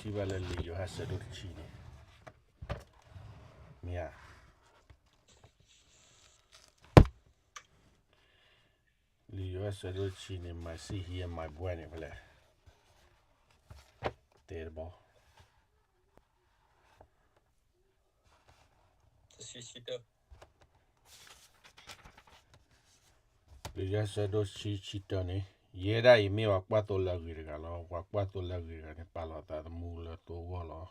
ထံၣ်ဘၣ်လၢလံာ်ယိၤဟၣ်ဆၢဒိၣ်တဆံန့ၣ်, မ့ၢ်ဧါ, လံာ်ယိၤဟၣ်ဆၢဒိၣ်တဆံန့ၣ် My seat here, my bed န့ၣ် ဖဲလဲၣ်, တဲတဘီ လံာ်ယိၤဟၣ်ဆၢဒိၣ်တဆံ ဆံတၢန့ၣ်, ယဲဒၣ်အံၤမ့ၢ်ပှၤကွၢ်သိလၢအဂ့ၤတဂၤလီၤ. ပှၤကွၢ်သိလၢအဂ့ၤတဂၤန့ၣ် ပာ်လီၤအသးသမူလၢသိဂီၢ်လီၤ.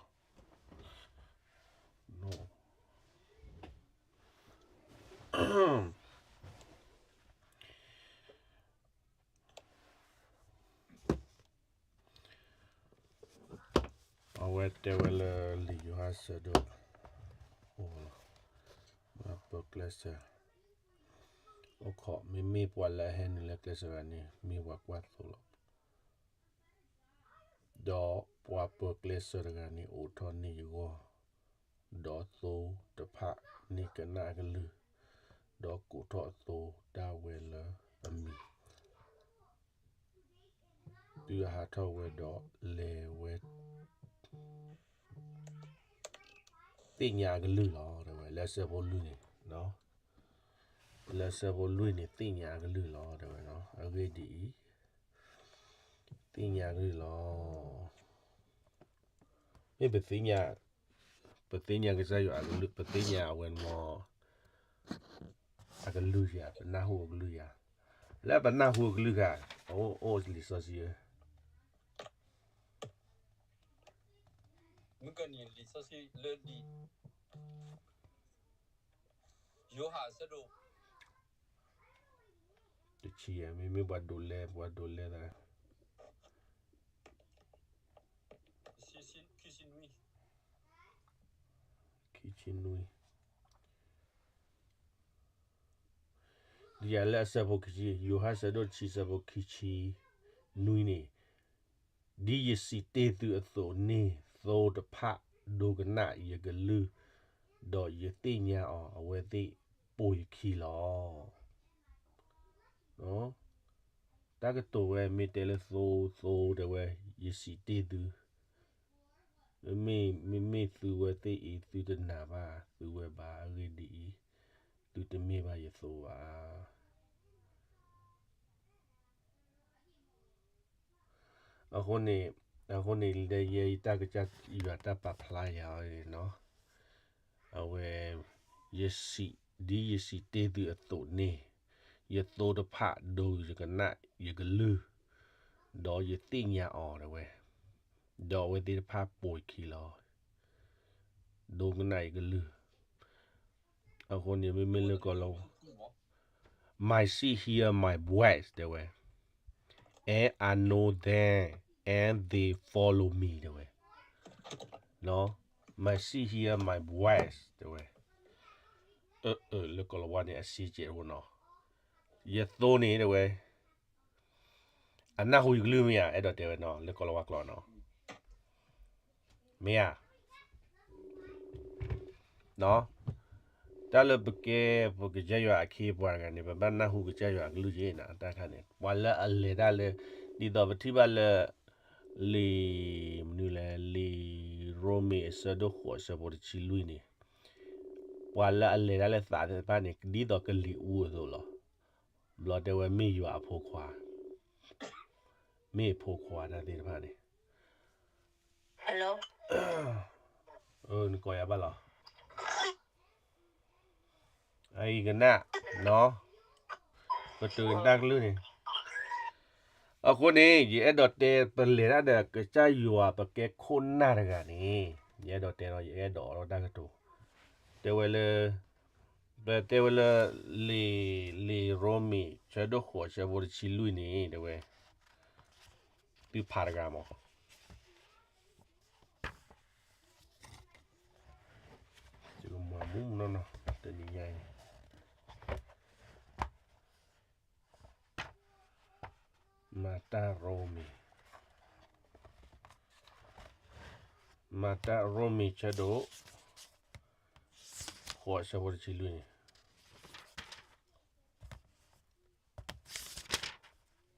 အဝဲတဲဝဲလၢလံာ်ယိၤဟၣ်ဆၢဒိၣ်, ပၢၤကျဲးစၢး, အိၣ်ခိး မ့မ့ၢ်ပှၤလၢအဟဲနုာ်လၢကျဲးစၢးတဂၤန့ၣ် မ့ၢ်ပှၤကွၢ်သိလီၤ. ဒီးပှၤပၢၤကျဲးစၢးတဂၤန့ၣ် အိးထီၣ်န့ၢ်ယဂီၢ်, ဒီးသိတဖၣ်န့ၢ်ကနၣ်အကလုၢ်, ဒီးကိးထီၣ်အသိဒၣ်ဝဲလၢအမံၤ, တုၤအဟးထီၣ်ဝဲဒီးလဲၤဝဲ သ့ၣ်ညါအကလုၢ်လီၤ တဲဝဲ လၢအဆၢဖိလွံၢ်န့ၣ်, လၢအဆၢဖိလွံၢ်န့ၣ် သ့ၣ်ညါအကလုၢ်လီၤ တဲဝဲ, အဂ့ၢ်ဒ်အံၤ, သ့ၣ်ညါအကလုၢ်လီၤ. မ့ၢ်ပသ့ၣ်ညါ, ပသ့ၣ်ညါကစၢ်ယွၤအကလုၢ်, ပသ့ၣ်ညါအဝဲမ့ၢ် အကလုၢ်ယၤ, ပနၢ်ဟူအကလုၢ်ယၤ, လၢပနၢ်ဟူအကလုၢ်ဂၤ, အိၣ်လံာ်စီဆှံဧၢ, မုၢ်ကနံၤလံာ်စီဆှံလၢလံာ် ယိၤဟၣ်အဆၢဒိၣ် တဆံ, မ့မ့ၢ်ပှၤဒိးလဲ, ပှၤဒိးလဲသး, ခံဆံနွံ, ဒ်ယၤလၢအဆၢဖိခံဆံ, ယိၤဟၣ်ဆၢဒိၣ်တဆံဆၢဖိခံဆံနွံန့ၣ်, ဒ်ယစံးတ့ၢ်သုအသိးန့ၣ်, သိတဖၣ်ဒိကနၣ်ယကလုၢ်, ဒီးယသ့ၣ်ညါအီၤ, အဝဲသ့ၣ်ပိာ်ယခံလီၤ. တၢ်ကတိၤဝဲမ့ၢ်တဲလၢသိ, သိတဲဝဲ, ယစံးတ့ၢ်သု, မ့မ့ၢ်သုဝဲသ့ၣ်အံၤ သုတနာ်ဘၣ်သုဝဲဘၣ်, အဂ့ၢ်ဒ်အံၤ, သုတမ့ၢ်ဘၣ်ယသိဘၣ်. အဃိန့ၣ်, အဃိန့ၣ် လၢယဲယတၢ်ကစၢ်ယွၤတၢ်ပာ်ဖျါယၤအံၤနီၤ, အဝဲ, ယစံး, ဒ်ယစံးတ့ၢ်သုအသိးန့ၣ်, ယသိတဖၣ်ဒိကနၣ်ယကလုၢ်, ဒီးယသ့ၣ်ညါအီၤတဲဝဲ, ဒီးအဝဲသ့ၣ်တဖၣ်ပိာ်ယခံလီၤ. ဒိကနၣ်ယကလုၢ်. အဃိန့ၣ် မ့မ့ၢ်လၢကီၢ်လီၤ, My sheep hear my voice တဲဝဲ, and I know them, and they follow me တဲဝဲ, My sheep hear my voice တဲဝဲ, လၢကီၢ်လီၤဝါန့ၣ် အစံးကဲးဝဲနီၤ, ယသိန့ၣ်တဲဝဲ အနၢ်ဟူယကလုၢ်မ့ၢ်ဧါ, အဲၣ်ဒိးတဲဝဲနီၤ လၢကီၢ်လီၤဝါကျိာ်နီၤ, မ့ၢ်ဧါ, တၢ်လၢပကဲ ပကစၢ်ယွၤအခ့အပှၤတဂၤန့ၣ် ပဘၣ်နၢ်ဟူကစၢ်ယွၤအကလုၢ်က့ၤနီၤ, တၢ်ခါန့ၣ် ပှၤလၢအလဲၤတၢ်လၢ, ဒ်သိးပထံၣ်ဘၣ်လၢ လံာ်မနုၤလဲၣ်, လံာ်ရိမ့ၤအဆၢဒိၣ်ဃိးအဆၢဖိတဆံလွံၢ်န့ၣ်, ပှၤလၢအလဲၤတၢ်လၢသးသ့ၣ်တဖၣ်န့ၣ် ဒ်သိးကလံၤအူအသိးလီၤ. ဘျီတဲဝဲမ့ၢ်ယွၤအဖိခွါ, မ့ၢ်အဖိခွါတၢ်သ့ၣ်တဖၣ်န့ၣ်, နကိးယၤဘၣ်လီၤ. အအံၤကနၣ်, ပတုာ်တၢ်ကလုၢ်န့ၣ်, အဃိန့ၣ် ယအဲၣ်ဒိးတဲ ပလဲၤတၢ်ဒီးကစၢ်ယွၤ ပကဲခိၣ်နၢ်တဂၤန့ၣ်, ယအဲၣ်ဒိးတဲဒီး ယအဲၣ်ဒိးအီၤတၢ်ကတိၤ, တဲဝဲလၢ, ပတဲဝဲလၢ လံာ်, လံာ်ရိမ့ၤ ဆၢဒိၣ်ဃိး ဆၢဖိတဆံလွံၢ်န့ၣ် တဲဝဲ, သုဖးတဂၤမး ယကမၤမူနီၢ်နီၢ် တနံၤညါအံၤ, မၤတၢ်ရိမ့ၤ, မၤတၢ်ရိမ့ၤ ဆၢဒိၣ်ဃိး ဆၢဖိတဆံလွံၢ်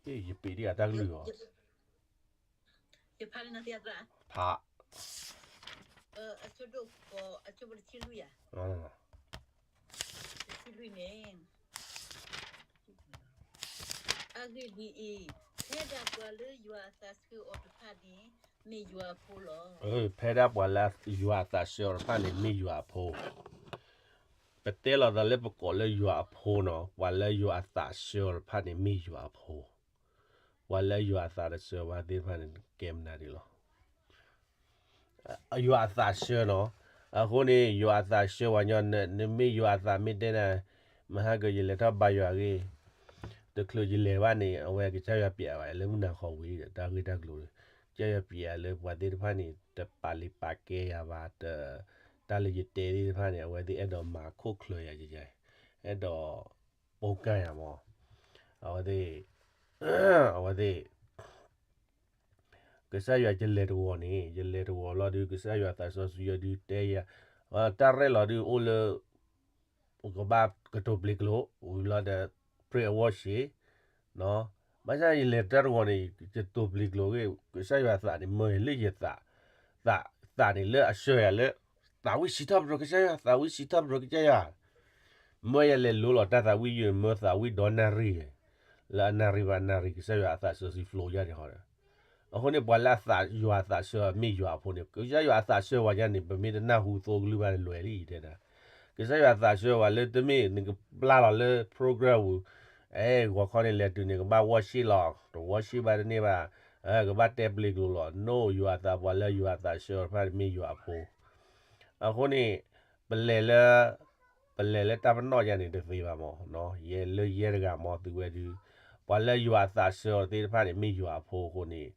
န့ၣ်, ယပ့ၤဒံးအတၢ်ကလုၢ်အီၤ, ဖး အဆၢဒိၣ်ဃိး အဆၢဖိတဆံလွံၢ်ဧါ, တဆံလွံၢ်န့ၣ်, အဂ့ၢ်ဒ်အံၤ, ဖဲဒၣ်ပှၤလၢယွၤအသးဆှၢအီၤတဖၣ်န့ၣ် မ့ၢ်ယွၤအဖိလီၤ. ဖဲဒၣ်ပှၤလၢယွၤအသးဆှၢအီၤတဖၣ်န့ၣ် မ့ၢ်ယွၤအဖိ, ပတဲလီၤသးလၢပကိးလၢယွၤအဖိနီၤ, ပှၤလၢယွၤအသးဆှၢအီၤတဖၣ်န့ၣ် မ့ၢ်ယွၤအဖိ, ပှၤလၢယွၤအသးတဆှၢဘၣ်သ့ၣ်တဖၣ်န့ၣ် ကဲမနုၤဒ်လဲၣ်. ယွၤအသးဆှၢနီၤ, အဃိန့ၣ် ယွၤအသးဆှၢပှၤညီ, နမ့ၢ်ယွၤအသးမ့ၢ်တဲနၤ, မဟါကယလဲၤထီၣ်ဘါယွၤအဂ့ၢ်, တချုးယလဲၤဘၣ်န့ၣ် အဝဲကစၢ်ယွၤပျဲဝဲလၢမုၢ်နၤဃီဝံၤဒီး တၢ်ဂ့ၢ်တၢ်ကျိၤ, ကစၢ်ယွၤပျဲလၢပှၤသ့ၣ်တဖၣ်န့ၣ် တပာ်လုၢ်ပာ်ကဲယၤဘၣ်, တၢ်လၢယတဲသ့ၣ်တဖၣ်န့ၣ် အဝဲသ့ၣ်အဲၣ်ဒိးမၤခိၣ်ချၢယၤ, အဲၣ်ဒိးပိာ်ကါယၤမး, အဝဲသ့ၣ်, အဝဲသ့ၣ် ကစၢ်ယွၤယလဲၤတဂီၤန့ၣ် ယလဲၤတဂီၤလီၤဒုး ကစၢ်ယွၤသးစီဆှံယဒုးတဲယၤ, တၢ်ရဲၣ်လီၤဒုးအိၣ်လၢ ကဘၣ်ကတိၤပျ့ၤကျိၤ, ဝံၤလီၤဒီး pray and worship, ဘၣ်ဆၣ်ယလဲၤတၢ်တဂီၤန့ၣ် ယတိၤပျ့ၤကျိၤဂ့ၢ် ကစၢ်ယွၤသးန့ၣ် မၢယၤလၢယသး, သးန့ၣ်လၢအဆှၢယၤလၢ သးဝံၣ်စံးထီၣ်ပတြၢၤကစၢ်ယွၤ, သးဝံၣ်စံးထီၣ်ပတြၢၤကစၢ်ယွၤ, မၢယၤလဲၤလိလီၤတၢ်သးဝံၣ်ယုာ် မၢသးဝံၣ်ဒီးနၣ်ရံၣ်, လၢအနၣ်ရံၣ်ဘၣ်နၣ်ရံၣ် ကစၢ်ယွၤအသးစီဆှံ flow ယၤန့ၣ်ဟီဒီး အဃိန့ၣ် ပှၤလၢအသးယွၤအသးဆှၢမ့ၢ်ယွၤအဖိန့ၣ် ကစၢ်ယွၤအသးဆှၢဝဲယၤန့ၣ် ပမ့ၢ်တနၢ်ဟူသိကလုၢ်ဘၣ်န့ၣ် လွဲၤလံတဲဒၣ်, ကစၢ်ယွၤအသးဆှၢဝဲလၢတမ့ၢ်နကပျၢ်လီၤလၢ program ပူၤ, အဲ ဂီၤခီန့ၣ်လဲၤတုၤန့ၣ် ကဘၣ် worship လီၤ, တ worship ဘၣ်တန့ၢ်ဘၣ်, ကဘၣ်တဲပျ့ၤကျိၤလီၤ, no ယွၤအသး ပှၤလၢယွၤအသးဆှၢတဖၣ်မ့ၢ်ယွၤအဖိ, အဃိန့ၣ် ပလဲၤလၢ ပလဲၤလၢတၢ်ပနီၣ်ယၤန့ၣ်တသ့ဘၣ်မး, ယဲလၢယဲတဂၤမးသုဝဲဒုး, ပှၤလၢယွၤအသးဆှၢအီၤသ့ၣ်တဖၣ်န့ၣ် မ့ၢ်ယွၤအဖိအဃိန့ၣ်,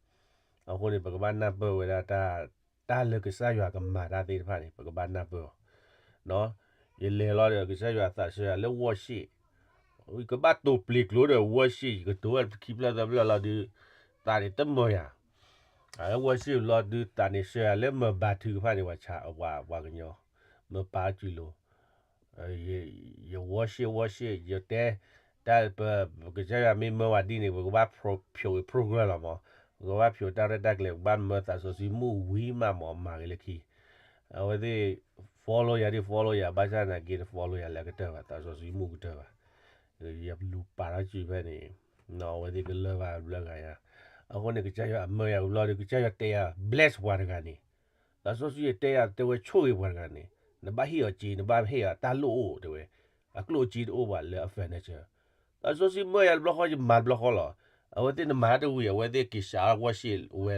အဃိန့ၣ် ပကဘၣ်နၢ်ပၢၢ်ဝဲဒၣ် တၢ်လၢကစၢ်ယွၤကမၤတၢ်သ့ၣ်တဖၣ်န့ၣ် ပကဘၣ်နၢ်ပၢၢ်အီၤ, ယလဲၤလီၤဒီး ကစၢ်ယွၤအသးဆှၢယၤလၢ worship, ကဘၣ်တိၤပျ့ၤကျိၤဒီး worship ယကတိၤဝဲခံဖျၢၣ်သၢဖျၢၣ်လီၤဒုး, သးန့ၣ်တမၢယၤ, အလၢ worship လီၤဒုး သးန့ၣ်ဆှၢယၤလၢမၤဘါထုကဖၣ်န့ၣ် ပှၤဆါ ပှၤကညီ, မၤပာ်စုလိၤ ယ worship worship ယတဲ, တၢ်ပ ကစၢ်ယွၤမ့ၢ်မၢဝဲဒ်န့ၣ် ပကဘၣ်ဖျိး program လီၤမး, ပကဘၣ်ဖျိးတၢ်ရဲၣ်တၢ်ကျဲၤ ပကဘၣ်မၢသးစီဆှံမူးဝံၤမးမး မၤဂ့ၤလၢခံ, အဝဲသ့ၣ် follow ယၤဒ် follow ယၤ ဘၣ်ဆၣ်သနာ်က့ တ follow ယၤလၢအကတၢၢ်ဘၣ် သးစီဆှံမူးကတၢၢ်ဘၣ်, ယလူၤပာ်ထီၣ်စုဖဲန့ၣ်, အဝဲသ့ၣ်ကလၢၢ်ဘၣ်ဘျၢဂၤယၤ, အဃိန့ၣ် ကစၢ်ယွၤအမၢယၤကဘျီဒီး ကစၢ်ယွၤတဲယၤ bless ပှၤတဂၤန့ၣ် သးစီဆှံတဲယၤ တဲဝဲဆိၣ်ဂ့ၤပှၤတဂၤန့ၣ်, နဘၣ်ဟ့ၣ်အီၤစ့ နဘၣ်ဟ့ၣ်အီၤတၢ်လိၣ်အိၣ်တဲဝဲ, အကျိၣ်အစ့တအိၣ်ဘၣ်လၢအ furniture, သးစီဆှံမၢယၤတဘျီဃီ ယမၤတဘျီဃီလီၤ, အဝဲသ့ၣ်နမၤတဝံၤ အဝဲသ့ၣ်က့ၤစးထီၣ် worship ဝဲ,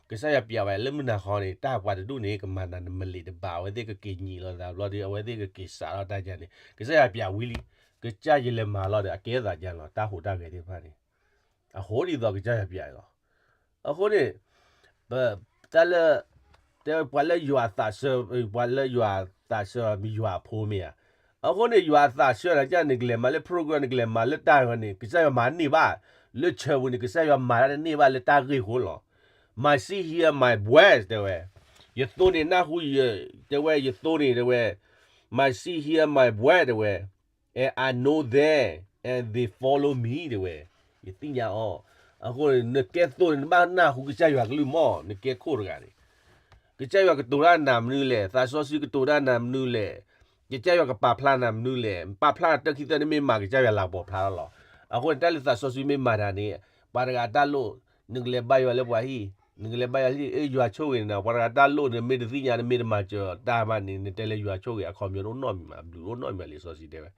ကစၢ်ယွၤပျဲဝဲလၢမုၢ်နၤဃီန့ၣ် တၢ်ပှၤတဒူၣ်န့ၣ် ကမၤနၤနမ့ၢ်လံာ်တဘၣ် အဝဲသ့ၣ်ကက့ၤညံးလီၤသးဘျီဒီး အဝဲသ့ၣ်ကက့ၤစးထီၣ်တၢ်ယၤန့ၣ် ကစၢ်ယွၤပျဲဝံၤလံ, ကစၢ်ယလဲၤမၤလီၤဒီး အကဲသးယၤလီၤ တၢ်ဟူးတၢ်ဂဲၤသ့ၣ်တဖၣ်န့ၣ် အဃိဒ်သိးကစၢ်ယွၤပျဲလီၤ, အဃိန့ၣ် ပ တၢ်လၢ တဲပှၤလၢယွၤအသးဆှၢ ပှၤလၢယွၤအသးဆှၢမ့ၢ်ယွၤအဖိမ့ၢ်ဧါ, အဃိန့ၣ် ယွၤအသးဆှၢတၢ်ကစၢ် နကလဲၤမၤလၢ program နကလဲၤမၤလၢတၢ်ဂီၤန့ၣ် ကစၢ်ယွၤမၤတန့ၢ်ဘၣ်, လၢ church ပူၤန့ၣ် ကစၢ်ယွၤမၤတၢ်တန့ၢ်ဘၣ်လၢတၢ်ဂ့ၢ်အဃိလီၤ, my sheep hear my voice တဲဝဲ, ယသိန့ၣ်နၢ်ဟူယ တဲဝဲ ယသိန့ၣ်တဲဝဲ, my sheep hear my voice တဲဝဲ and I know them, and they follow me တဲဝဲ, ယသ့ၣ်ညါအီၤ, အဃိန့ၣ် နကဲသိန့ၣ် နဘၣ်နၢ်ဟူကစၢ်ယွၤကလုၢ်မး နကဲခိၣ်တဂၤန့ၣ်, ကစၢ်ယွၤကတိၤတၢ်နၤမနုၤလဲၣ်, သးစီဆှံကတိၤတၢ်နၤမနုၤလဲၣ်, ကစၢ်ယွၤကပာ်ဖျါနၤမနုၤလဲၣ်, ပာ်ဖျါတၢ်ခံသၢန့ၣ်မ့ၢ်မၤကစၢ်ယွၤလၤကပီၤဖျါထီၣ်လီၤ, အဃိန့ၣ် တၢ်လၢသးစီဆှံမ့ၢ်မၤတၢ်န့ၣ်, ပှၤတဂၤတၢ်လိၣ်, နကလဲၤဘါယွၤလၢပှၤဟံၣ်, နကလဲၤဘါယွၤဟံၣ် ယွၤဆိၣ်ဂ့ၤနၤ, ပှၤတဂၤတၢ်လိၣ် နမ့ၢ်တသ့ၣ်ညါ နမ့ၢ်တမၤစၢၤတၢ်ဘၣ်န့ၣ် နတဲလၢယွၤဆိၣ်ဂ့ၤ အခီပညီတအိၣ်နီတမံၤဘၣ်, ဘျုးတအိၣ်နီတမံၤဘၣ် လံာ်စီဆှံတဲဝဲ,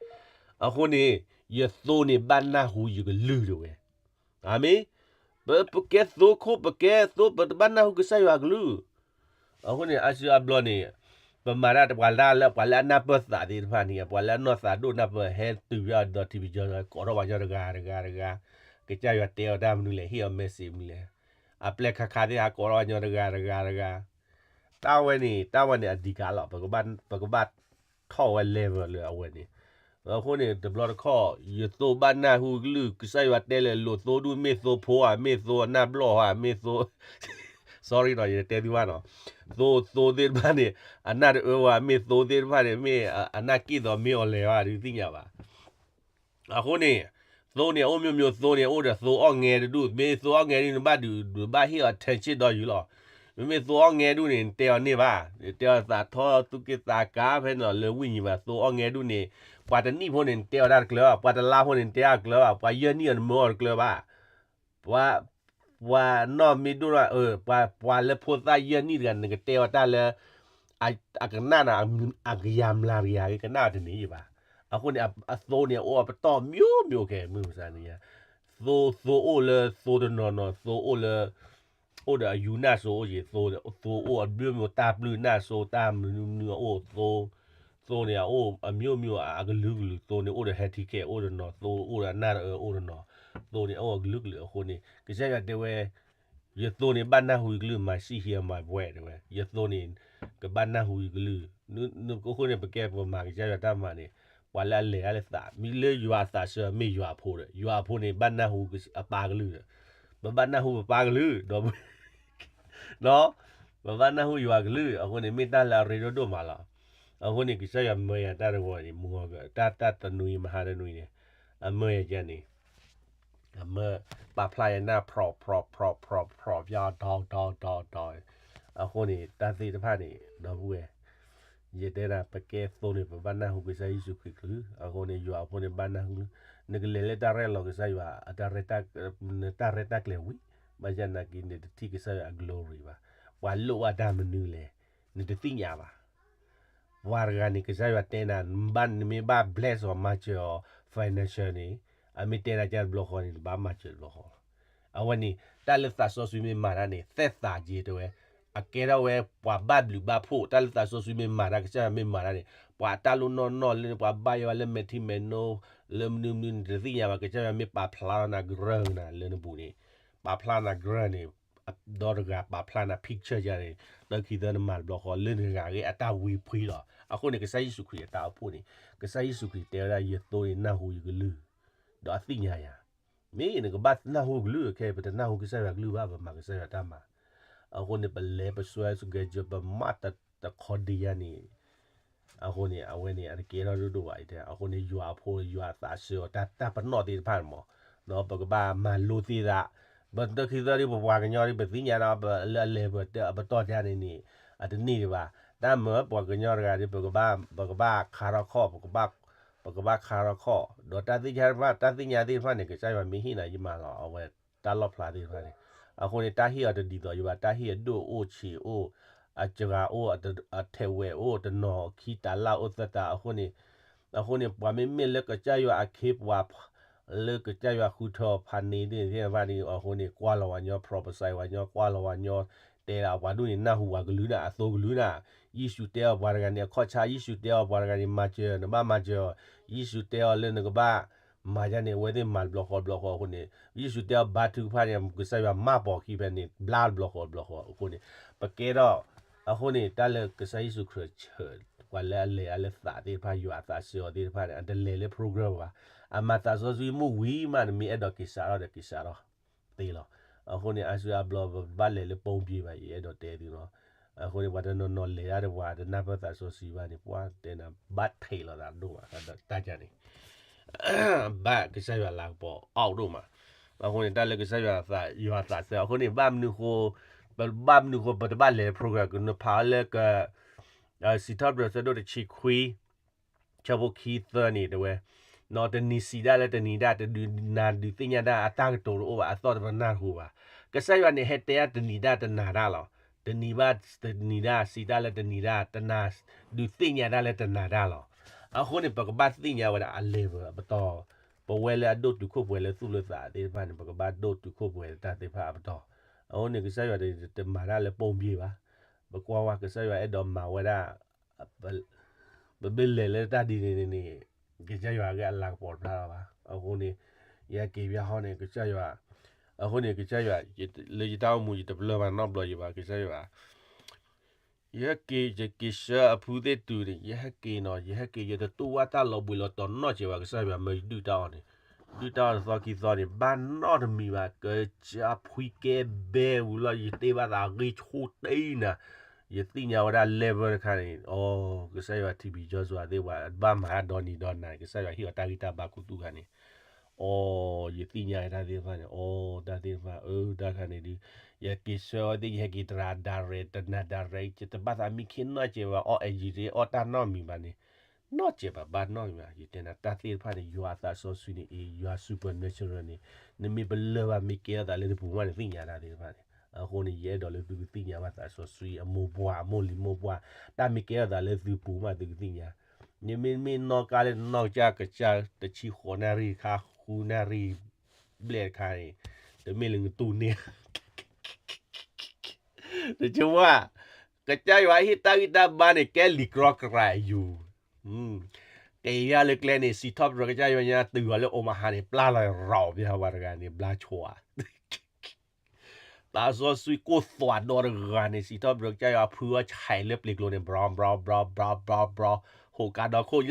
အဃိန့ၣ် ယသိန့ၣ်ဘၣ်နၢ်ဟူယကလုၢ်တဲဝဲ, အၤမ့ၣ်, ပ ပကဲသိခိၣ် ပကဲသိ ပတဘၣ်နၢ်ဟူကစၢ်ယွၤကလုၢ်, အဃိန့ၣ် အါစုအါဘျီန့ၣ်, ပမၤတၢ်ပှၤလၢ ပှၤလၢအနၢ်ပၢၢ်သးသ့ၣ်တဖၣ်န့ၣ် ပှၤလၢအနီၢ်သးဒိၣ်နၢ်ပၢၢ် ဟဲတုၤဝဲအီၤဒီး ထံပကီၤ ကိးထီၣ်ပှၤညီတဂၤတဂၤတဂၤ, ကစၢ်ယွၤတဲအီၤတၢ်မနုၤလဲၣ် ဟ့ၣ်အီၤ message မနုၤလဲၣ်, အပျဲၢ်ခါခါသ့ၣ် ဟးကိးထီၣ်ပှၤညီတဂၤတဂၤတဂၤ, တၢ်ဝဲန့ၣ် တၢ်ဝဲန့ၣ်အဓိကလီၤ, ပကဘၣ်ထီၣ်ဝဲ level လၢအဝဲန့ၣ်, အဃိန့ၣ် တဘျီတခီၣ် ယသိဘၣ်နၢ်ဟူကလုၢ် ကစၢ်ယွၤတဲလဲၤလိာ်သိဒူၣ် မ့ၢ်သိဖိဧါ မ့ၢ်သိအနၢ်ဘျီၣ်ဧါ မ့ၢ်သိ sorry နီၤ ယတဲသုဘၣ်နီၤ, သိ သိသ့ၣ်တဖၣ်န့ၣ် အနၢ်တအၢဝဲ မ့ၢ်သိသ့ၣ်တဖၣ်န့ၣ် မ့ၢ်အနၢ်က့ၣ်သိးမ့ၢ်အီၤလဲၤဘၣ် ဒုးသ့ၣ်ညါဘၣ်. အဃိန့ၣ် သိန့ၣ် အိၣ်မျိုးမျိုး သိန့ၣ် အိၣ်ဒီးသိအီၣ်ငဲတဒူၣ်, မ့ၢ်သိအီၣ်ငဲဒ်န့ၣ် နဘၣ်ဒုး နဘၣ်ဟ့ၣ်အီၤ attention ဒီးယုာ်လီၤ. မ့မ့ၢ်သိအီၣ်ငဲဒူၣ်န့ၣ် နတဲအီၤန့ၢ်ဘၣ်, နတဲအီၤသးထီသူၣ်က့သးကါဖဲန့ၣ်လီၤ လၢဝိညာဉ်ဘၣ် သိအီၣ်ငဲဒူၣ်န့ၣ် ပှၤတနံၣ်ဖိန့ၣ် နတဲအီၤတၢ်တကျၢၤဘၣ်, ပှၤတလါဖိန့ၣ် နတဲအီၤတကျၢၤဘၣ်, ပှၤယဲၢ်နံၣ်အီၤနမၢအီၤတကျၢၤဘၣ်, ပှၤ ပှၤနီၢ်မ့ၢ်ဒိၣ်နီၢ် ပှၤ ပှၤလၢဖိသၣ်ယဲၢ်နံၣ်တဂၤ နကတဲအီၤတၢ်လၢ အကနၣ်နၤ အကယၤမျးတဂၤ ကနၣ်အီၤတန့ၢ်ယဘၣ်. အဃိန့ၣ် အသိန့ၣ် အအိၣ်အပတီၢ် မျိုးမျိုး ခဲ မုၢ်မဆါန့ၣ်ညါ, သိ သိအိၣ်လၢသိတနီၤနီၤ သိအိၣ်လၢ အိၣ်ဒီးအယူၤနၢ်စိအိၣ်က့ၤ, သိ သိအိၣ်အမျိုးမျိုး တၢ်ပျုၢ်နၢ်စိ တၢ်မနုၤမနုၤအအိၣ် သိ သိန့ၣ်အအိၣ်အမျိုးမျိုး အကလုာ်ကလုာ် သိန့ၣ်အိၣ်ဒီး handicap အိၣ်တနီၤ သိအိၣ်ဒီးအနၢ်တအၢအိၣ်တနီၤ, သိန့ၣ်အအိၣ်အကလုာ်ကလုာ်အဃိန့ၣ် ကစၢ်ယွၤတဲဝဲ ယသိန့ၣ်ဘၣ်နၢ်ဟူယကလုၢ် my sheep hear my voice တဲဝဲ ယသိန့ၣ် ကဘၣ်နၢ်ဟူယကလုၢ်, အဃိန့ၣ် ပကဲပမၤကစၢ်ယွၤတၢ်မၤန့ၣ် ပှၤလၢအလဲၤတၢ်လၢသး မ့ၢ်လၢယွၤအသးဆၢမ့ၢ်ယွၤအဖိဒီး ယွၤအဖိန့ၣ် ဘၣ်နၢ်ဟူအပၢ်ကလုၢ်ဒီး ပဘၣ်နၢ်ဟူပပၢ်ကလုၢ် ဒီး ပဘၣ်နၢ်ဟူယွၤကလုၢ် အဃိန့ၣ် မ့ၢ်တၢ်လၢအရ့ဒိၣ်ဒိၣ်မးလီၤ. အဃိန့ၣ် ကစၢ်ယွၤမၢယၤတၢ်တဂီၤန့ၣ် မုၢ်ဂီၤက တၢ်တၢ်တနွံမဟါတနွံန့ၣ် အမၢယၤကန့ၣ် အမၢ ပာ်ဖျါယနၢ် ဖြီၣ် ဖြီၣ် ဖြီၣ် ဖြီၣ် ဖြီၣ် ပျီ ဒီ ဒီ ဒီ ဒီ အဃိန့ၣ် တၢ်သ့ၣ်တဖၣ်န့ၣ် ဒီပုၢ်ဝဲၢ် ယတဲဒၣ် ပကဲသိန့ၣ် ပဘၣ်နၢ်ဟူကစၢ်ယ့ၣ်ၡူးခရံာ်ကလုၢ် အဃိန့ၣ် ယွၤအဖိန့ၣ် ဘၣ်နၢ်ဟူကလုၢ် နကလဲၤလၢတၢ်ရဲၣ်လီၤကစၢ်ယွၤ တၢ်ရဲၣ်တၢ်ကျဲၤဝံၤ ဘၣ်ဆၣ်နာ်က့ နတထံၣ်ကစၢ်ယွၤအ glory ဘၣ်. ပှၤလိၣ်ဘၣ်တၢ်မနုၤလဲၣ် နတသ့ၣ်ညါဘၣ်. ပှၤတဂၤန့ၣ် ကစၢ်ယွၤတဲနၤ နမ့ၢ်ဘၣ် bless အီၤ မၤစၢၤအီၤ financial န့ၣ် အမ့ၢ်တဲနၤကၢ်တဘျီဃီန့ၣ် နဘၣ်မၤစၢၤတဘျီဃီလီၤ. အဝဲန့ၣ် တၢ်လၢသးစီဆှံမ့ၢ်မၤတၢ်န့ၣ် သဲသးက့ၤတဲဝဲ အကဲထီၣ်ဝဲပှၤဘၣ်ဘျုးဘၣ်ဖှိၣ် တၢ်လၢသးစီဆှံမ့ၢ်မၤတၢ် ကစၢ်ယွၤမ့ၢ်မၤတၢ်န့ၣ် ပှၤတၢ်လိၣ်နီၢ်နီၢ်လၢ ပှၤဘၣ်ယွၤလၢမဲာ်ထံမဲာ်နိ လၢမနုၤမနုၤ နတသ့ၣ်ညါဘၣ် ကစၢ်ယွၤမ့ၢ်ပာ်ဖျါထီၣ်နၤကရၢနၤလၢနပူၤန့ၣ် ပာ်ဖျါနၤကရၢန့ၣ် ဒီတဂၤပာ်ဖျါနၤ picture ယၤန့ၣ် ဒီးခံသၢနမၤတဘျီဃီ လၢနဂၤဂ့ၢ်အတၢ်ဝံဖှံလီၤ. အဃိန့ၣ် ကစၢ်ယ့ၣ်ၡူးခရံာ်အတၢ်အိၣ်ဖှိၣ်န့ၣ် ကစၢ်ယ့ၣ်ၡူးခရံာ်တဲဝဲဒၣ် ယသိန့ၣ်နၢ်ဟူယကလုၢ် ဒီးအသ့ၣ်ညါယၤ မ့ၢ်နကဘၣ်နၢ်ဟူကလုၢ်ခဲ ပတနၢ်ဟူကစၢ်ယွၤကလုၢ်ဘၣ် ပမၤကစၢ်ယွၤတၢ်မၤ အဃိန့ၣ် ပလဲၤပစွဲ schedule ပမၤတခီဒံးယၤန့ၣ် အဃိန့ၣ် အဝဲန့ၣ် အတကဲထီၣ်ဒိၣ်ဒိၣ်ဘၣ်အံၤတဲ အဃိန့ၣ် ယွၤအဖိ ယွၤအသးဆၢအီၤ တၢ်တၢ်ပနီၣ်သ့ၣ်တဖၣ်န့ၣ်မး ပကဘၣ်မၤလိသ့သး ပတခံသီဒ်ပပှၤကညီဒ် ပသ့ၣ်ညါဒီး လၢအလဲၤပတီၢ်တၢ်န့ၣ်န့ၣ် အတန့ၢ်ဒံးဘၣ် တၢ်မၤပှၤကညီတဂၤဒ် ပကဘၣ်ခါထီၣ်ခီၣ် ပကဘၣ်ခါထီၣ်ခီၣ် ဒီးတၢ်သ့ၣ်ညါတဖၣ် တၢ်သ့ၣ်ညါသ့ၣ်တဖၣ်န့ၣ် ကစၢ်ယွၤမ့ၢ်ဟ့ၣ်နၤယမၤလီၤ အဝဲတၢ်လီၣ်ဖျါသ့ၣ်တဖၣ်န့ၣ် အဃိန့ၣ် တၢ်ဟ့ၣ်အီၤတဒ်သိးယဘၣ် တၢ်ဟ့ၣ်အဒိၣ်အိၣ်ဆံးအိၣ် အစှၤအိၣ် အထဲးဝဲၤအိၣ် တနီၤခံတၤလၣ်အိၣ်သၢတၤ အဃိန့ၣ် အဃိန့ၣ် ပှၤမ့မ့ၢ်လၢကစၢ်ယွၤအခ့အပှၤ လၢကစၢ်ယွၤဃုထၢဖးန့ၢ်သ့ၣ်တဖၣ်န့ၣ် အဃိန့ၣ် ကွၢ်လီၤဝဲညီ prophesy ဝဲညီ ကွၢ်လီၤဝဲညီ တဲဒၣ်ပှၤဒိၣ်န့ၣ် နၢ်ဟူပှၤကလုၢ်နၤ အသိကလုၢ်နၤ ယ့ၣ်ၡူးတဲအီၤပှၤတဂၤန့ၣ် အခီၣ်ဆါ ယ့ၣ်ၡူးတဲအီၤပှၤတဂၤန့ၣ် မၤစၢၤ နဘၣ်မၤစၢၤအီၤ ယ့ၣ်ၡူးတဲအီၤလၢနကဘၣ် မၤယၤန့ၣ် အဝဲသ့ၣ်မၤတဘျီဃီတဘျီဃီအဃိန့ၣ် ယ့ၣ်ၡူးတဲအီၤဘါထုကဖၣ်န့ၣ် ကစၢ်ယွၤမၢ်ပိာ်ခံဖဲန့ၣ် ဘျါတဘျီဃီတဘျီဃီအဃိန့ၣ် ပကဲထီၣ် အဃိန့ၣ် တၢ်လၢကစၢ်ယ့ၣ်ၡူးခရံာ်ဆၢ ပှၤလၢအလဲၤအါလၢသးသ့ၣ်တဖၣ် ယွၤအသးဆၢအီၤသ့ၣ်တဖၣ်န့ၣ် အတလဲၤလၢ program ဘၣ် အမၤသးစီဆှံမုၢ်ဝံၤမး နမ့ၢ်အဲၣ်ဒိးက့ၤစးထီၣ်ဒီးက့ၤစးထီၣ်သ့လီၤ အဃိန့ၣ် အါစုအါဘျီ ပဘၣ်လဲၤလၢပိာ်ဘံၣ်ဘၣ် ယအဲၣ်ဒိးတဲသုလီၤ အဃိန့ၣ် ပှၤတနီၤနီၤလဲၤဒၣ်ဒီးပှၤတနၢ်ပၢၢ်သးစီဆှံဘၣ်န့ၣ် ပှၤတဲနၤဘၣ်ထဲးလီၤသးဒိၣ်မး တၢ်ကန့ၣ် ဘၣ်ကစၢ်ယွၤလၤကပီၤအါဒိၣ်မး အဃိန့ၣ် တၢ်လၢကစၢ်ယွၤသး ယွၤသးဆၢ အဃိန့ၣ် ဘၣ်မနုၤဃိ ပဘၣ်မနုၤဃိ ပတဘၣ်လဲၤ program ကနဖးလၢက စံးထီၣ်ပတြၢၤဆၢဒိၣ်တဆံခွံ ဆၢဖိခံသၢန့ၣ်တဲဝဲ, နီၢ်တနံၤစံးဒၣ်လၢတနံၤဒၣ် တဒုးနၤဒုးသ့ၣ်ညါဒၣ် အတၢ်ကတိၤတအိၣ်ဘၣ် အသီၣ်တပနၢ်တဟူဘၣ်. ကစၢ်ယွၤန့ၣ်ဟဲတဲဒၣ်တနံၤဒၣ်တနၤဒၣ်လီၤ. တနံၤဘၣ်တနံၤဒၣ် စံးတၢ်လၢတနံၤဒၣ် တနၤ ဒုးသ့ၣ်ညါဒၣ်လၢတနၤဒၣ်လီၤ. အဃိန့ၣ် ပကဘၣ်သ့ၣ်ညါဝဲဒၣ်အ level အပတီၢ်, ပဝဲလၢအဒိၣ်တုာ်ခိၣ်ပှဲၤလၢသူၣ်လၢသးသ့ၣ်တဖၣ်န့ၣ် ပကဘၣ်ဒိၣ်တုာ်ခိၣ်ပှဲၤတၢ်သ့ၣ်တဖၣ်အပတီၢ်. အဃိန့ၣ် ကစၢ်ယွၤတမၤတၢ်လၢပိာ်ဘံၣ်ဘၣ်. ပကွၢ်ဝဲကစၢ်ယွၤအဲၣ်ဒိးမၤဝဲဒၣ် ပမ့ၢ်လဲၤလၢတၢ်ဒ်န့ၣ်န့ၣ် ကစၢ်ယွၤက့ၤအလၤကပီၤတဖျါလီၤဘၣ်. အဃိန့ၣ် ယဟဲက့ၤဘၣ်ဟီန့ၣ် ကစၢ်ယွၤ, အဃိန့ၣ် ကစၢ်ယွၤ လၢယတၢ်အိၣ်မူ ယတပလၢၢ်ဘၣ်နီတဘျီယံၤဘၣ် ကစၢ်ယွၤ. ယဟဲက့ၤ ယက့ၤဆှၢအဖုသ့ၣ်တုၤန့ၣ် ယဟဲက့ၤနီၤ ယဟဲက့ၤ ယတတူၢ်ဘၣ်တၢ်လီၤဘှံးလီၤတီၤနီတစဲးဘၣ် ကစၢ်ယွၤမၢယဒုၣ်တၢ်အီၣ်န့ၣ်, ဒုၣ်တၢ်အီၣ်တသီခံသီန့ၣ် ဘၣ်နီတမံၤဘၣ် ကစၢ်ဖှံကဲဘဲဝံၤလီၤ ယတ့ဘၣ်သးဂ့ၤဆိတ့နၤ ယသ့ၣ်ညါဝဲဒၣ် level တခါန့ၣ် အိ ကစၢ်ယွၤ ထံဘံၣ်ကၠီ စူၤသ့ၣ်ဝဲ ဘၣ်မၤတၢ်ဒီနံၤဒီနၤ ကစၢ်ယွၤဟ့ၣ်အီၤတၢ်ဂံၢ်တၢ်ဘါခူသူၣ်ခါန့ၣ်, အီ ယသ့ၣ်ညါတၢ်သ့ၣ်တဖၣ်န့ၣ် အီ တၢ်သ့ၣ်တဖၣ် အၢ တၢ်ခါန့ၣ်ဒုး ယက့ၤဆၢအီၤသ့ၣ် ယဟဲက့ၤတရၤ direct တနၤ direct ယတဘၣ်သးမံခ့နီၢ်ကဲးဘၣ် အီ အယံၤတအီၣ်တၢ်နီတမံၤဘၣ်န့ၣ် နီၢ်ကဲးဘၣ်ဘၣ်နီတမံၤဘၣ် ယတဲနၤတၢ်သ့ၣ်တဖၣ်န့ၣ် ယွၤအသးစီဆှံန့ၣ်အံၤ ယွၤ supernatural န့ၣ် နမ့ၢ်ပလၢၢ်ဘၣ်မ့ၢ်ကဲထီၣ်သးလၢနပူၤမးန့ၣ်သ့ၣ်ညါတၢ်သ့ၣ်တဖၣ်န့ၣ် အဃိန့ၣ် ယအဲၣ်ဒိးလၢသုကသ့ၣ်ညါဘၣ်သးစီဆှံ အမိၢ်ပှၢ် အမိၢ်လံၤမိၢ်ပှၢ် တၢ်မ့ၢ်ကဲထီၣ်သးလၢသုပူၤမးသုကသ့ၣ်ညါ နမ့မ့ၢ်နီၣ်ကါလၢနနီၢ်ကစၢ်ကစၢ် တဆံဃိးနၣ်ရံၣ်ခါ ဃုနၣ်ရံၣ်ဘျဲၣ်တခါန့ၣ် တမ့ၢ်လၢနတူၢ်န့ၢ် တကဝၣ် ကစၢ်ယွၤဟ့ၣ်တၢ်ဂံၢ်တၢ်ဘါန့ၣ် ကဲလံာ်ကြီကြးယူၤ ကယၤလၢကျဲန့ၣ် စံးထီၣ်ပတြၢၤကစၢ်ယွၤညါ တုၤအီၤလၢအိၣ်မဟါန့ၣ် ပျၢ်လီၤရၤပျၢ်ဝဲတဂၤန့ၣ် ဘျါဆိဧါ သးစီဆှံကိၢ်သွးဒီတဂၤန့ၣ် စံးထီၣ်ပတြၢၤကစၢ်ယွၤ ဖုအီၣ်ဆဲးလၢပျ့ၤကျိၤန့ၣ် ဘြီဘြီဘြီဘြီဘြီဘြီ ဟိးကါဒီခိၣ်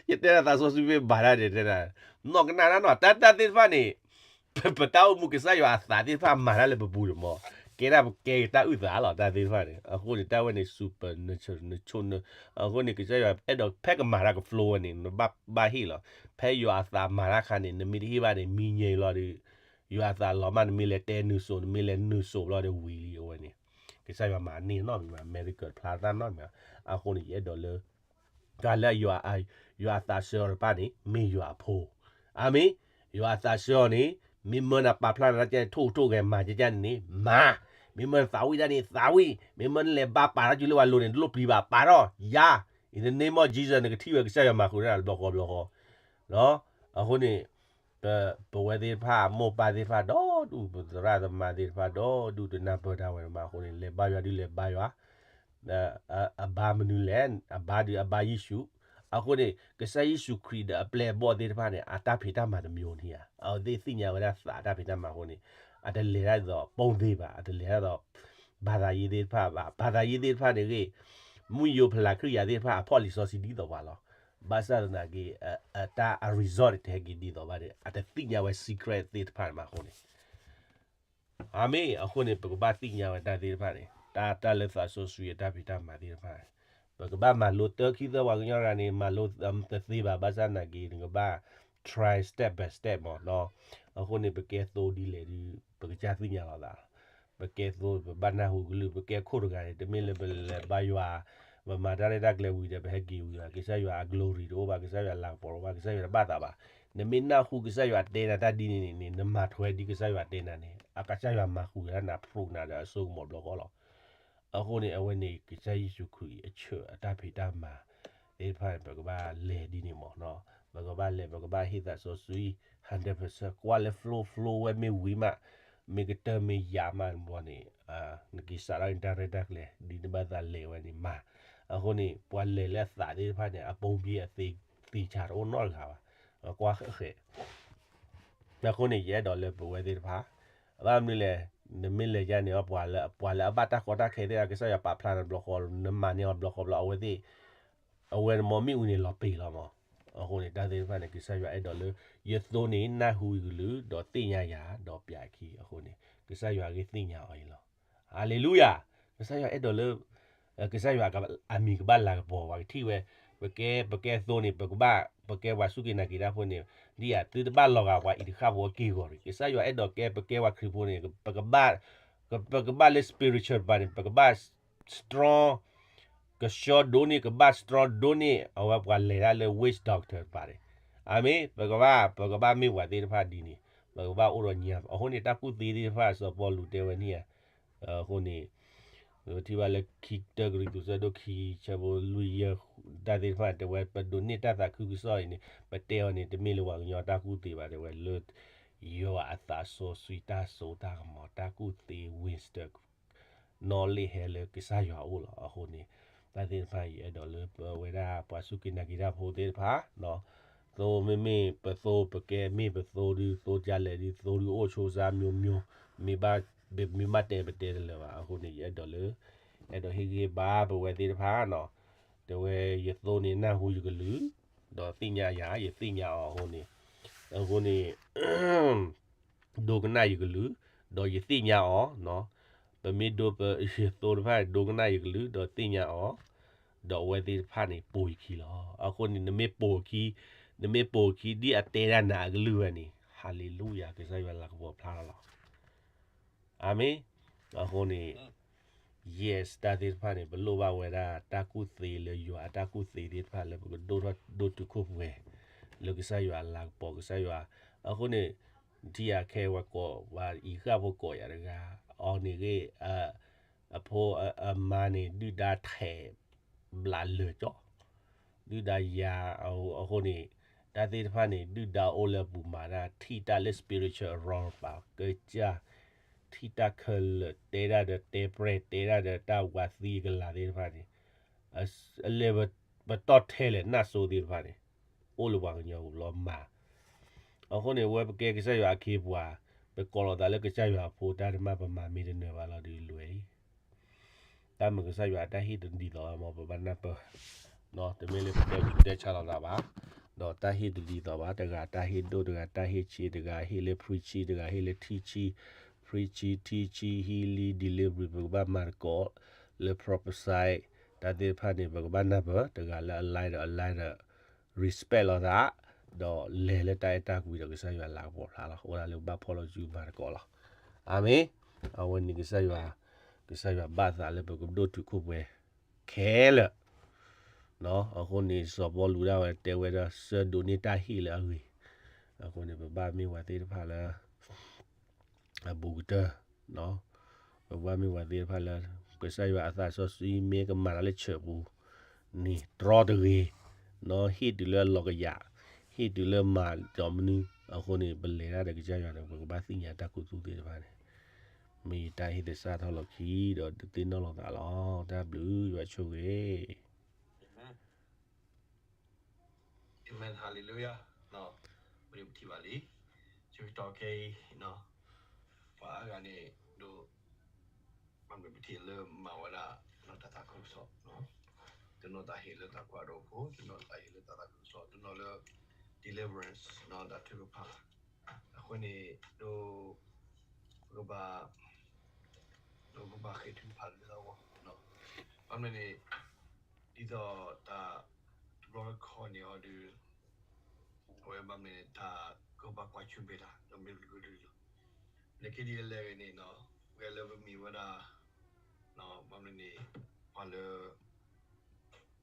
ယတဲဒၣ်သးစီဆှံမ့ၢ်ဘၣ်တၢ်န့ၣ် တဲဒၣ် နီၢ်ကနၣ်နီၢ် တၢ်တၢ်သ့ၣ်တဖၣ်န့ၣ် ပတၢ်အိၣ်မူကစၢ်ယွၤအသးသ့ၣ်တဖၣ်မၤတၢ်လၢပပူၤန့ၣ်မး ကဲဒၣ်ပကဲတၢ်အုၣ်သးလီၤ တၢ်သ့ၣ်တဖၣ်န့ၣ် အဃိန့ၣ် တၢ်ဝဲန့ၣ် supernatural နဆိၣ်န အဃိန့ၣ် ကစၢ်ယွၤအဲၣ်ဒိးဖဲကမၤတၢ်က flow ဝဲန့ၣ် နဘၣ်ဘၣ်ဟ့ၣ်လီၤ ဖဲယွၤအသးမၤတၢ်ခါန့ၣ် နမ့ၢ်တဟ့ၣ်ဘၣ်န့ၣ် မံညဲလီၤဒီး ယွၤအသးလီၤမး နမ့ၢ်လဲၤတဲနုာ်စိး နမ့ၢ်လဲၤနုာ်စိးဘျီဒီးဝံၤလံအဝဲန့ၣ် ကစၢ်ယွၤမၤန့ၢ်နီတမံၤဘၣ် miracle ဖျါတၢ်နီတမံၤဘၣ် အဃိန့ၣ် ယအဲၣ်ဒိးလၢ တၢ်လၢ ယွၤအသးဆၢအီၤတဖၣ်န့ၣ် မ့ၢ်ယွၤအဖိ အၤမ့ၣ် ယွၤအသးဆၢအီၤန့ၣ် မ့ၢ်မၢနၤပာ်ဖျါနၤတၢ်ကဲန့ၣ် ထိၣ်ထိၣ်ဂဲၤမၤကဲကဲန့ၣ်န့ၣ် မၤ မ့ၢ်မၢနသးဝံၣ်တၢ်န့ၣ် သးဝံၣ် မ့ၢ်မၢနလဲၤဘါပာ်တၢ်စုလၢပှၤလိၤန့ၣ် တလိၣ်ပျံၤဘၣ် ပာ်ထီၣ် ယၤ in the name of Jesus နကထံၣ်ဝဲကစၢ်ယွၤမၤဃုာ်တၢ်ဘျီဃီဘျီဃီ အဃိန့ၣ် ပဝဲသ့ၣ်တဖၣ် မိၢ်ပၢ်သ့ၣ်တဖၣ်ဒီဒူၣ် ပသရၣ်သမါသ့ၣ်တဖၣ်ဒီဒူၣ် တနၢ်ပၢၢ်တၢ်ဝဲတမးအဃိန့ၣ် လဲၤဘါယွၤဒုးလဲၤဘါယွၤ အဘါမနုၤလဲၣ် အဘါဒုးအဘါယ့ၣ်ၡူး အဃိန့ၣ် ကစၢ်ယ့ၣ်ၡူးခရံာ်ဒီးအပျဲၢ်အဘီၣ်သ့ၣ်တဖၣ်န့ၣ် အတၢ်ဖံးတၢ်မၤတမံၤန့ၣ်ဧါ အဝဲသ့ၣ်သ့ၣ်ညါဝဲဒၣ်သးအတၢ်ဖံးတၢ်မၤအဃိန့ၣ် အတလဲၤတၢ်ဒ်သိးပိၣ်သ့ဘၣ် အတလဲၤတၢ်ဒ်သိး ဘၤသးယ့သ့ၣ်တဖၣ်ဘၣ် ဘၤသးယ့သ့ၣ်တဖၣ်န့ၣ်ဂ့ၤ မုၢ်ယိၤဖလးခရံာ်ယၤသ့ၣ်တဖၣ် အဖီၣ်လံာ်စီဆှံဒ်သိးပှၤလီၤ ဘၣ်ဆၣ်သနာ်က့ အတၢ်အ result တဟဲက့ၤဒ်သိးဘၣ်ဒီး အတသ့ၣ်ညါဝဲ secret သ့ၣ်တဖၣ်မးအဃိန့ၣ် အၤမ့ၣ် အဃိန့ၣ် ပကဘၣ်သ့ၣ်ညါဝဲတၢ်သ့ၣ်တဖၣ်န့ၣ် တၢ်တၢ်လၢသးစီဆှံအတၢ်ဖံးတၢ်မၤသ့ၣ်တဖၣ် ပကဘၣ်မၤလိတၢ်ခံသၢပှၤကညီတဂၤန့ၣ် မၤလိတသ့ဘၣ် ဘၣ်ဆၣ်သနာ်က့ နကဘၣ် try step by step မးနီၤ အဃိန့ၣ် ပကဲသိဒ်လဲၣ်ဒီး ပကစၢ်သ့ၣ်ညါလီၤသး ပကဲသိ ပဘၣ်နၢ်ဟူကလုၢ် ပကဲခိၣ်တဂၤန့ၣ် တမ့ၢ်လၢပလဲၤဘါယွၤ ပမၤတၢ်ရဲၣ်တၢ်ကျဲၤဝံၤဒီး ပဟဲက့ၤဝံၤဘၣ် ကစၢ်ယွၤအ glory တအိၣ်ဘၣ် ကစၢ်ယွၤလၤကပီၤတအိၣ်ဘၣ် ကစၢ်ယွၤတဘၣ်သးဘၣ် နမ့ၢ်နၢ်ဟူကစၢ်ယွၤတဲနၤတၢ်ဒ်န့ၣ်န့ၣ် နမၤထွဲဒ်ကစၢ်ယွၤတဲနၤန့ၣ် အကစၢ်ယွၤမၤဃုာ်တၢ်နၤ prune နၤဒီးအစိကမီၤဘျီဃီလီၤ အဃိန့ၣ် အဝဲန့ၣ် ကစၢ်ယ့ၣ်ၡူးခရံာ်အဆၢအတၢ်ဖံးတၢ်မၤသ့ၣ်တဖၣ်န့ၣ် ပကဘၣ်လဲၤဒ်န့ၣ်မးနီၤ ပကဘၣ်လဲၤ ပကဘၣ်ဟ့ၣ်သးစီဆှံ hundred percent ကွၢ်လၢ flow flow ဝဲမ့ၢ်ဝံၤမး မ့ၢ်ကတၢၢ်မ့ၢ်ယၤမးဘျီန့ၣ် နက့ၤစးထီၣ်န့ၣ်တၢ်ရဲၣ်တၢ်ကျဲၤ ဒ်နဘၣ်သးလဲၤဝဲန့ၣ်မး အဃိန့ၣ် ပှၤလဲၤလၢအသးသ့ၣ်တဖၣ်န့ၣ် အပိာ်ဘံၣ်အသ့ သ့ၣ်ဆါတအိၣ်နီတဂၤဘၣ် ကွၢ်ဃဲ အဃိန့ၣ် ယအဲၣ်ဒိးလၢပဝဲသ့ၣ်တဖၣ် ဘၣ်မနုၤလဲၣ် နမ့ၢ်လဲၤယါန့ၣ် ပှၤလၢ ပှၤလၢအဘၣ်တၢ်ကီတၢ်ခဲသ့ၣ်တဖၣ် ကစၢ်ယွၤပာ်ဖျါန့ၣ်ဘျီဃီ နမၤန့ၢ်အီၤဘျီဃီဘျီ အဝဲသ့ၣ် အဝဲန့ၣ်မ့ၢ်မ့ၣ်အူန့ၣ်လီၤပ့ၤလီၤမး အဃိန့ၣ် တၢ်သ့ၣ်တဖၣ်န့ၣ် ကစၢ်ယွၤအဲၣ်ဒိးလၢ ယသိန့ၣ် နၢ်ဟူယကလုၢ် ဒီးသ့ၣ်ညါယၤ ဒီးပျးခံ အဃိန့ၣ် ကစၢ်ယွၤဂ့ၢ်သ့ၣ်ညါအီၤအံၤလီၤ ဟၤလ့လူယၤ ကစၢ်ယွၤအဲၣ်ဒိးလၢ ကစၢ်ယွၤအမံၤကဘၣ်လၤကပီၤ ပှၤကထံၣ်ဝဲ ပကဲ ပကဲသိန့ၣ် ပကဘၣ် ပကဲပှၤစူၢ်က့ၤနာ်က့ၤတၢ်ဖိန့ၣ် ဒ်ယၤသုတဘၣ်လီၤဂာ်ပှၤအံၤတဃၣ်ဖိအက့ၢ်အဂီၤရံၣ် ကစၢ်ယွၤအဲၣ်ဒိးကဲပကဲပှၤခရံာ်ဖိန့ၣ် ပကဘၣ် ပကဘၣ်လၢ spiritual တပၤန့ၣ် ပကဘၣ် strong ကဆှီဒိၣ်န့ၢ် ကဘၣ် strong ဒိၣ်န့ၢ် အဝဲပှၤလဲၤတၢ်လၢ witch doctor တပၤန့ၣ် အၤမ့ၣ် ပကဘၣ် ပကဘၣ်မ့ၢ်ပှၤသ့ၣ်တဖၣ်ဒ်န့ၣ် ပကဘၣ်အိၣ်ဒီးညါ အဃိန့ၣ် တၢ်ကူၣ်သ့သ့ၣ်တဖၣ် စီၤပီလူးတဲဝဲန့ၣ်ဧါ အဃိန့ၣ် ပထံၣ်ဘၣ်လၢခံ တၢကရံၣ်သူးဆၢဒိၣ်ခံ ဆၢဖိလွံၢ်ယဲၢ် တၢ်သ့ၣ်တဖၣ် တဲဝဲ ပဒိးန့ၢ်တၢ်သးခုကစီၣ်အံၤန့ၣ် ပတဲအီၤန့ၣ် တမ့ၢ်လၢပှၤကညီတၢ်ကူၣ်သ့ဘၣ် တဲဝဲလၢ ယွၤအသးစီဆှံတၢ်စိတၢ်ကမီၤ တၢ်ကူၣ်သ့ wisdom knowledge ဟဲလၢကစၢ်ယွၤအအိၣ်လီၤ. အဃိန့ၣ် တၢ်သ့ၣ်တဖၣ် ယအဲၣ်ဒိးလၢပဝဲဒၣ်ပှၤစူၢ်က့ၤနာ်က့ၤတၢ်ဖိသ့ၣ်တဖၣ် သိမ့မ့ၢ်ပသိ ပကဲမ့ၢ်ပသိဒုး သိကလဲၣ်ဒုး သိဒုးအိၣ်ဆိစါ မျိုးမျိုး မ့ၢ်ဘၣ် မ့ၢ်ဘၣ်တဲပတဲတလၢာ်ဘၣ်. အဃိန့ၣ် ယအဲၣ်ဒိးလၢ အဲၣ်ဒိးဟ့ၣ်ဂံၢ်ဘါပဝဲသ့ၣ်တဖၣ်နီၤ တဲဝဲယသိန့ၣ် နၢ်ဟူယကလုၢ် ဒီးသ့ၣ်ညါယၤ ယသ့ၣ်ညါအီၤအဃိန့ၣ် အဃိန့ၣ် ဒိကနၣ်ယကလုၢ် ဒီးယသ့ၣ်ညါအီၤ, ပမ့ၢ်ဒိ ယသိတဖၣ်န့ၣ် ဒိကနၣ်ယကလုၢ် ဒီးသ့ၣ်ညါအီၤ, ဒီးအဝဲသ့ၣ်တဖၣ်န့ၣ် ပိာ်ယခံလီၤ. အဃိန့ၣ် နမ့ၢ်ပိာ်ခံ နမ့ၢ်ပိာ်ခံဒ်အတဲဒၣ်နၤအကလုၢ်ဝဲန့ၣ်, ဟါလ့လူယၤ, ကစၢ်ယွၤလၤကပီၤဖျါလီၤလီၤ. အၤမ့ၣ်. အဃိန့ၣ် yes, တၢ်သ့ၣ်တဖၣ်န့ၣ် ပလိၣ်ဘၣ်ဝဲဒၣ်တၢ်ကူၣ်သ့လၢယွၤအတၢ်ကူၣ်သ့သ့ၣ်တဖၣ်လၢပကဒိၣ်ထီၣ်ဒိၣ်တုာ်ခိၣ်ပှဲၤ လၢကစၢ်ယွၤအလၤကပီၤ ကစၢ်ယွၤ. အဃိန့ၣ် ထံၣ်အခဲဝဲကိး ပှၤအံၤဃၣ်ဖိကိးယၤတဂၤ, အီၤန့ၣ်ဂ့ၤ အဖိအမါန့ၣ် ဒုၣ်ဒါထဲး ဘျးလၢာ်ကၠီ ဒုၣ်ဒါယၤ, အဃိန့ၣ် တၢ်သ့ၣ်တဖၣ်န့ၣ် ဒုၣ်ဒါအိၣ်လၢအပူၤမၤတၢ် ထံၣ်တၢ်လၢ spiritual realm ပာ်ကစၢ်, ထံၣ်တၢ်ခဲလၢာ် တဲဒၣ်ဒီးတဲပြဲၢ် တဲဒၣ်ဒီးတၢ်ဝးသံကလၤသ့ၣ်တဖၣ်န့ၣ်, အလဲၤပတီၢ်ထဲလဲၣ်နၢ်စိသ့ၣ်တဖၣ်န့ၣ် အိၣ်လၢပှၤကညီပူၤလီၤမၤ. အဃိန့ၣ် ဝဲပကဲကစၢ်ယွၤအခ့အပှၤ, ပကိးလီၤသးလၢကစၢ်ယွၤအဖိ တၢ်တမၤပမၤမ့ၢ်တနၢၤဘၣ်လီၤဒီးလွဲၢ်အံၤ တၢ်မၤကစၢ်ယွၤအတၢ်ဟ့ၣ်တဒ်သိးဘၣ်မ့ၢ် ပဘၣ်နၢ်ပၢၢ်, တမ့ၢ်လၢပတဲဆူတဲဆါလီၤသးဘၣ်, ဒီးတၢ်ဟ့ၣ်တဒ်သိးဘၣ်, တဂၤတၢ်ဟ့ၣ်ဒိၣ်, တဂၤတၢ်ဟ့ၣ်ဆံး, တဂၤဟ့ၣ်လၢ preaching, တဂၤဟ့ၣ်လၢ teaching, preaching, teaching, healing, delivery ပကဘၣ်မၤသကိး, လၢ prophesy တၢ်သ့ၣ်တဖၣ်န့ၣ် ပကဘၣ်နၢ်ပၢၢ်, တဂၤလၢအ line ဒီးအ line ဒီး respect လီၤသး, ဒီးလဲၤလၢတၢ်အဲၣ်တၢ်ကွံဒီးကစၢ်ယွၤလၤကပီၤဖျါလီၤ. အိၣ်ဒၣ်လၢပဘၣ်ဖီၣ်လီၤစုမၤသကိးလီၤ. အၤမ့ၣ်. အဝဲန့ၣ်ကစၢ်ယွၤ, ကစၢ်ယွၤဘၣ်သးလၢပကဒိၣ်တုာ်ခိၣ်ပှဲၤခဲလၢာ်. အဃိန့ၣ် စီၤပီလူးဒၣ်ဝဲတဲဝဲဒၣ် ဆၢဒိးန့ၢ်တၢ်ဟ့ၣ်လၢအဂ့ၤ. အဃိန့ၣ် ပဘၣ်မ့ၢ်ပှၤသ့ၣ်တဖၣ်လၢ အဘူးကတၢၢ်, ပဘၣ်မ့ၢ်ပှၤသ့ၣ်တဖၣ်လၢ ကစၢ်ယွၤအသးစီဆှံမ့ၢ်ကမၤတၢ်လၢ church ပူၤန့ၣ် တြီတဂ့ၤ, ဟ့ၣ်တုၤလၢအလီၤကယၤ, ဟ့ၣ်တုၤလၢမၤဒီးမနုၤ, အဃိန့ၣ် ပလဲၤတၢ်ဒီးကစၢ်ယွၤန့ၣ် ပကဘၣ်သ့ၣ်ညါတၢ်ခူသူၣ်သ့ၣ်တဖၣ်န့ၣ် မ့ၢ်တၢ်ဟ့ၣ်သဆၣ်ထီၣ်လီၤခံဒီးဒုးသ့ၣ်နီၣ်လီၤသးလီၤ. တၢ်ဘျုးယွၤဆိၣ်ဂ့ၤ. Amen, hallelujah. ပထံၣ်ဘၣ်လံ, ဆၢကတီၢ်ခဲအံၤ, ပှၤအါဂၤန့ၣ် ဒိး ဘၣ်မနုၤပထံၣ်လၢမၤဝဲဒၣ် တၢ်သးခုကစီၣ်, တနီၤတၢ်ဟ့ၣ်လၢတၢ်ကွၢ်ဒိဖိ, တနီၤတၢ်ဟ့ၣ်လၢတၢ်သးခုကစီၣ်, တနီၤလၢ deliverance တၢ်ထုကဖၣ်, အဃိန့ၣ် ဒိး ပကဘၣ် ဒိးပဘၣ်ဃ့ထုကဖၣ်လၢအဂီၢ်, ဘၣ်မနုၤန့ၣ် ဒ်သိးတၢ်တဘျီတခီၣ်န့ၣ်အီၤဒုး အဝဲဘၣ်မနုၤန့ၣ် တၢ်ကဘၣ်ကွၢ်ဆၢၣ်မဲာ်တၢ် ဒီးမ့ၢ်တကလုာ်ကလုာ်လီၤ. နက့ဒ်လဲၣ်ဂ့ၤန့ၣ် ဝဲလၢပမ့ၢ်ဝဲဒၣ် ဘၣ်မနုၤန့ၣ် ပှၤလၢ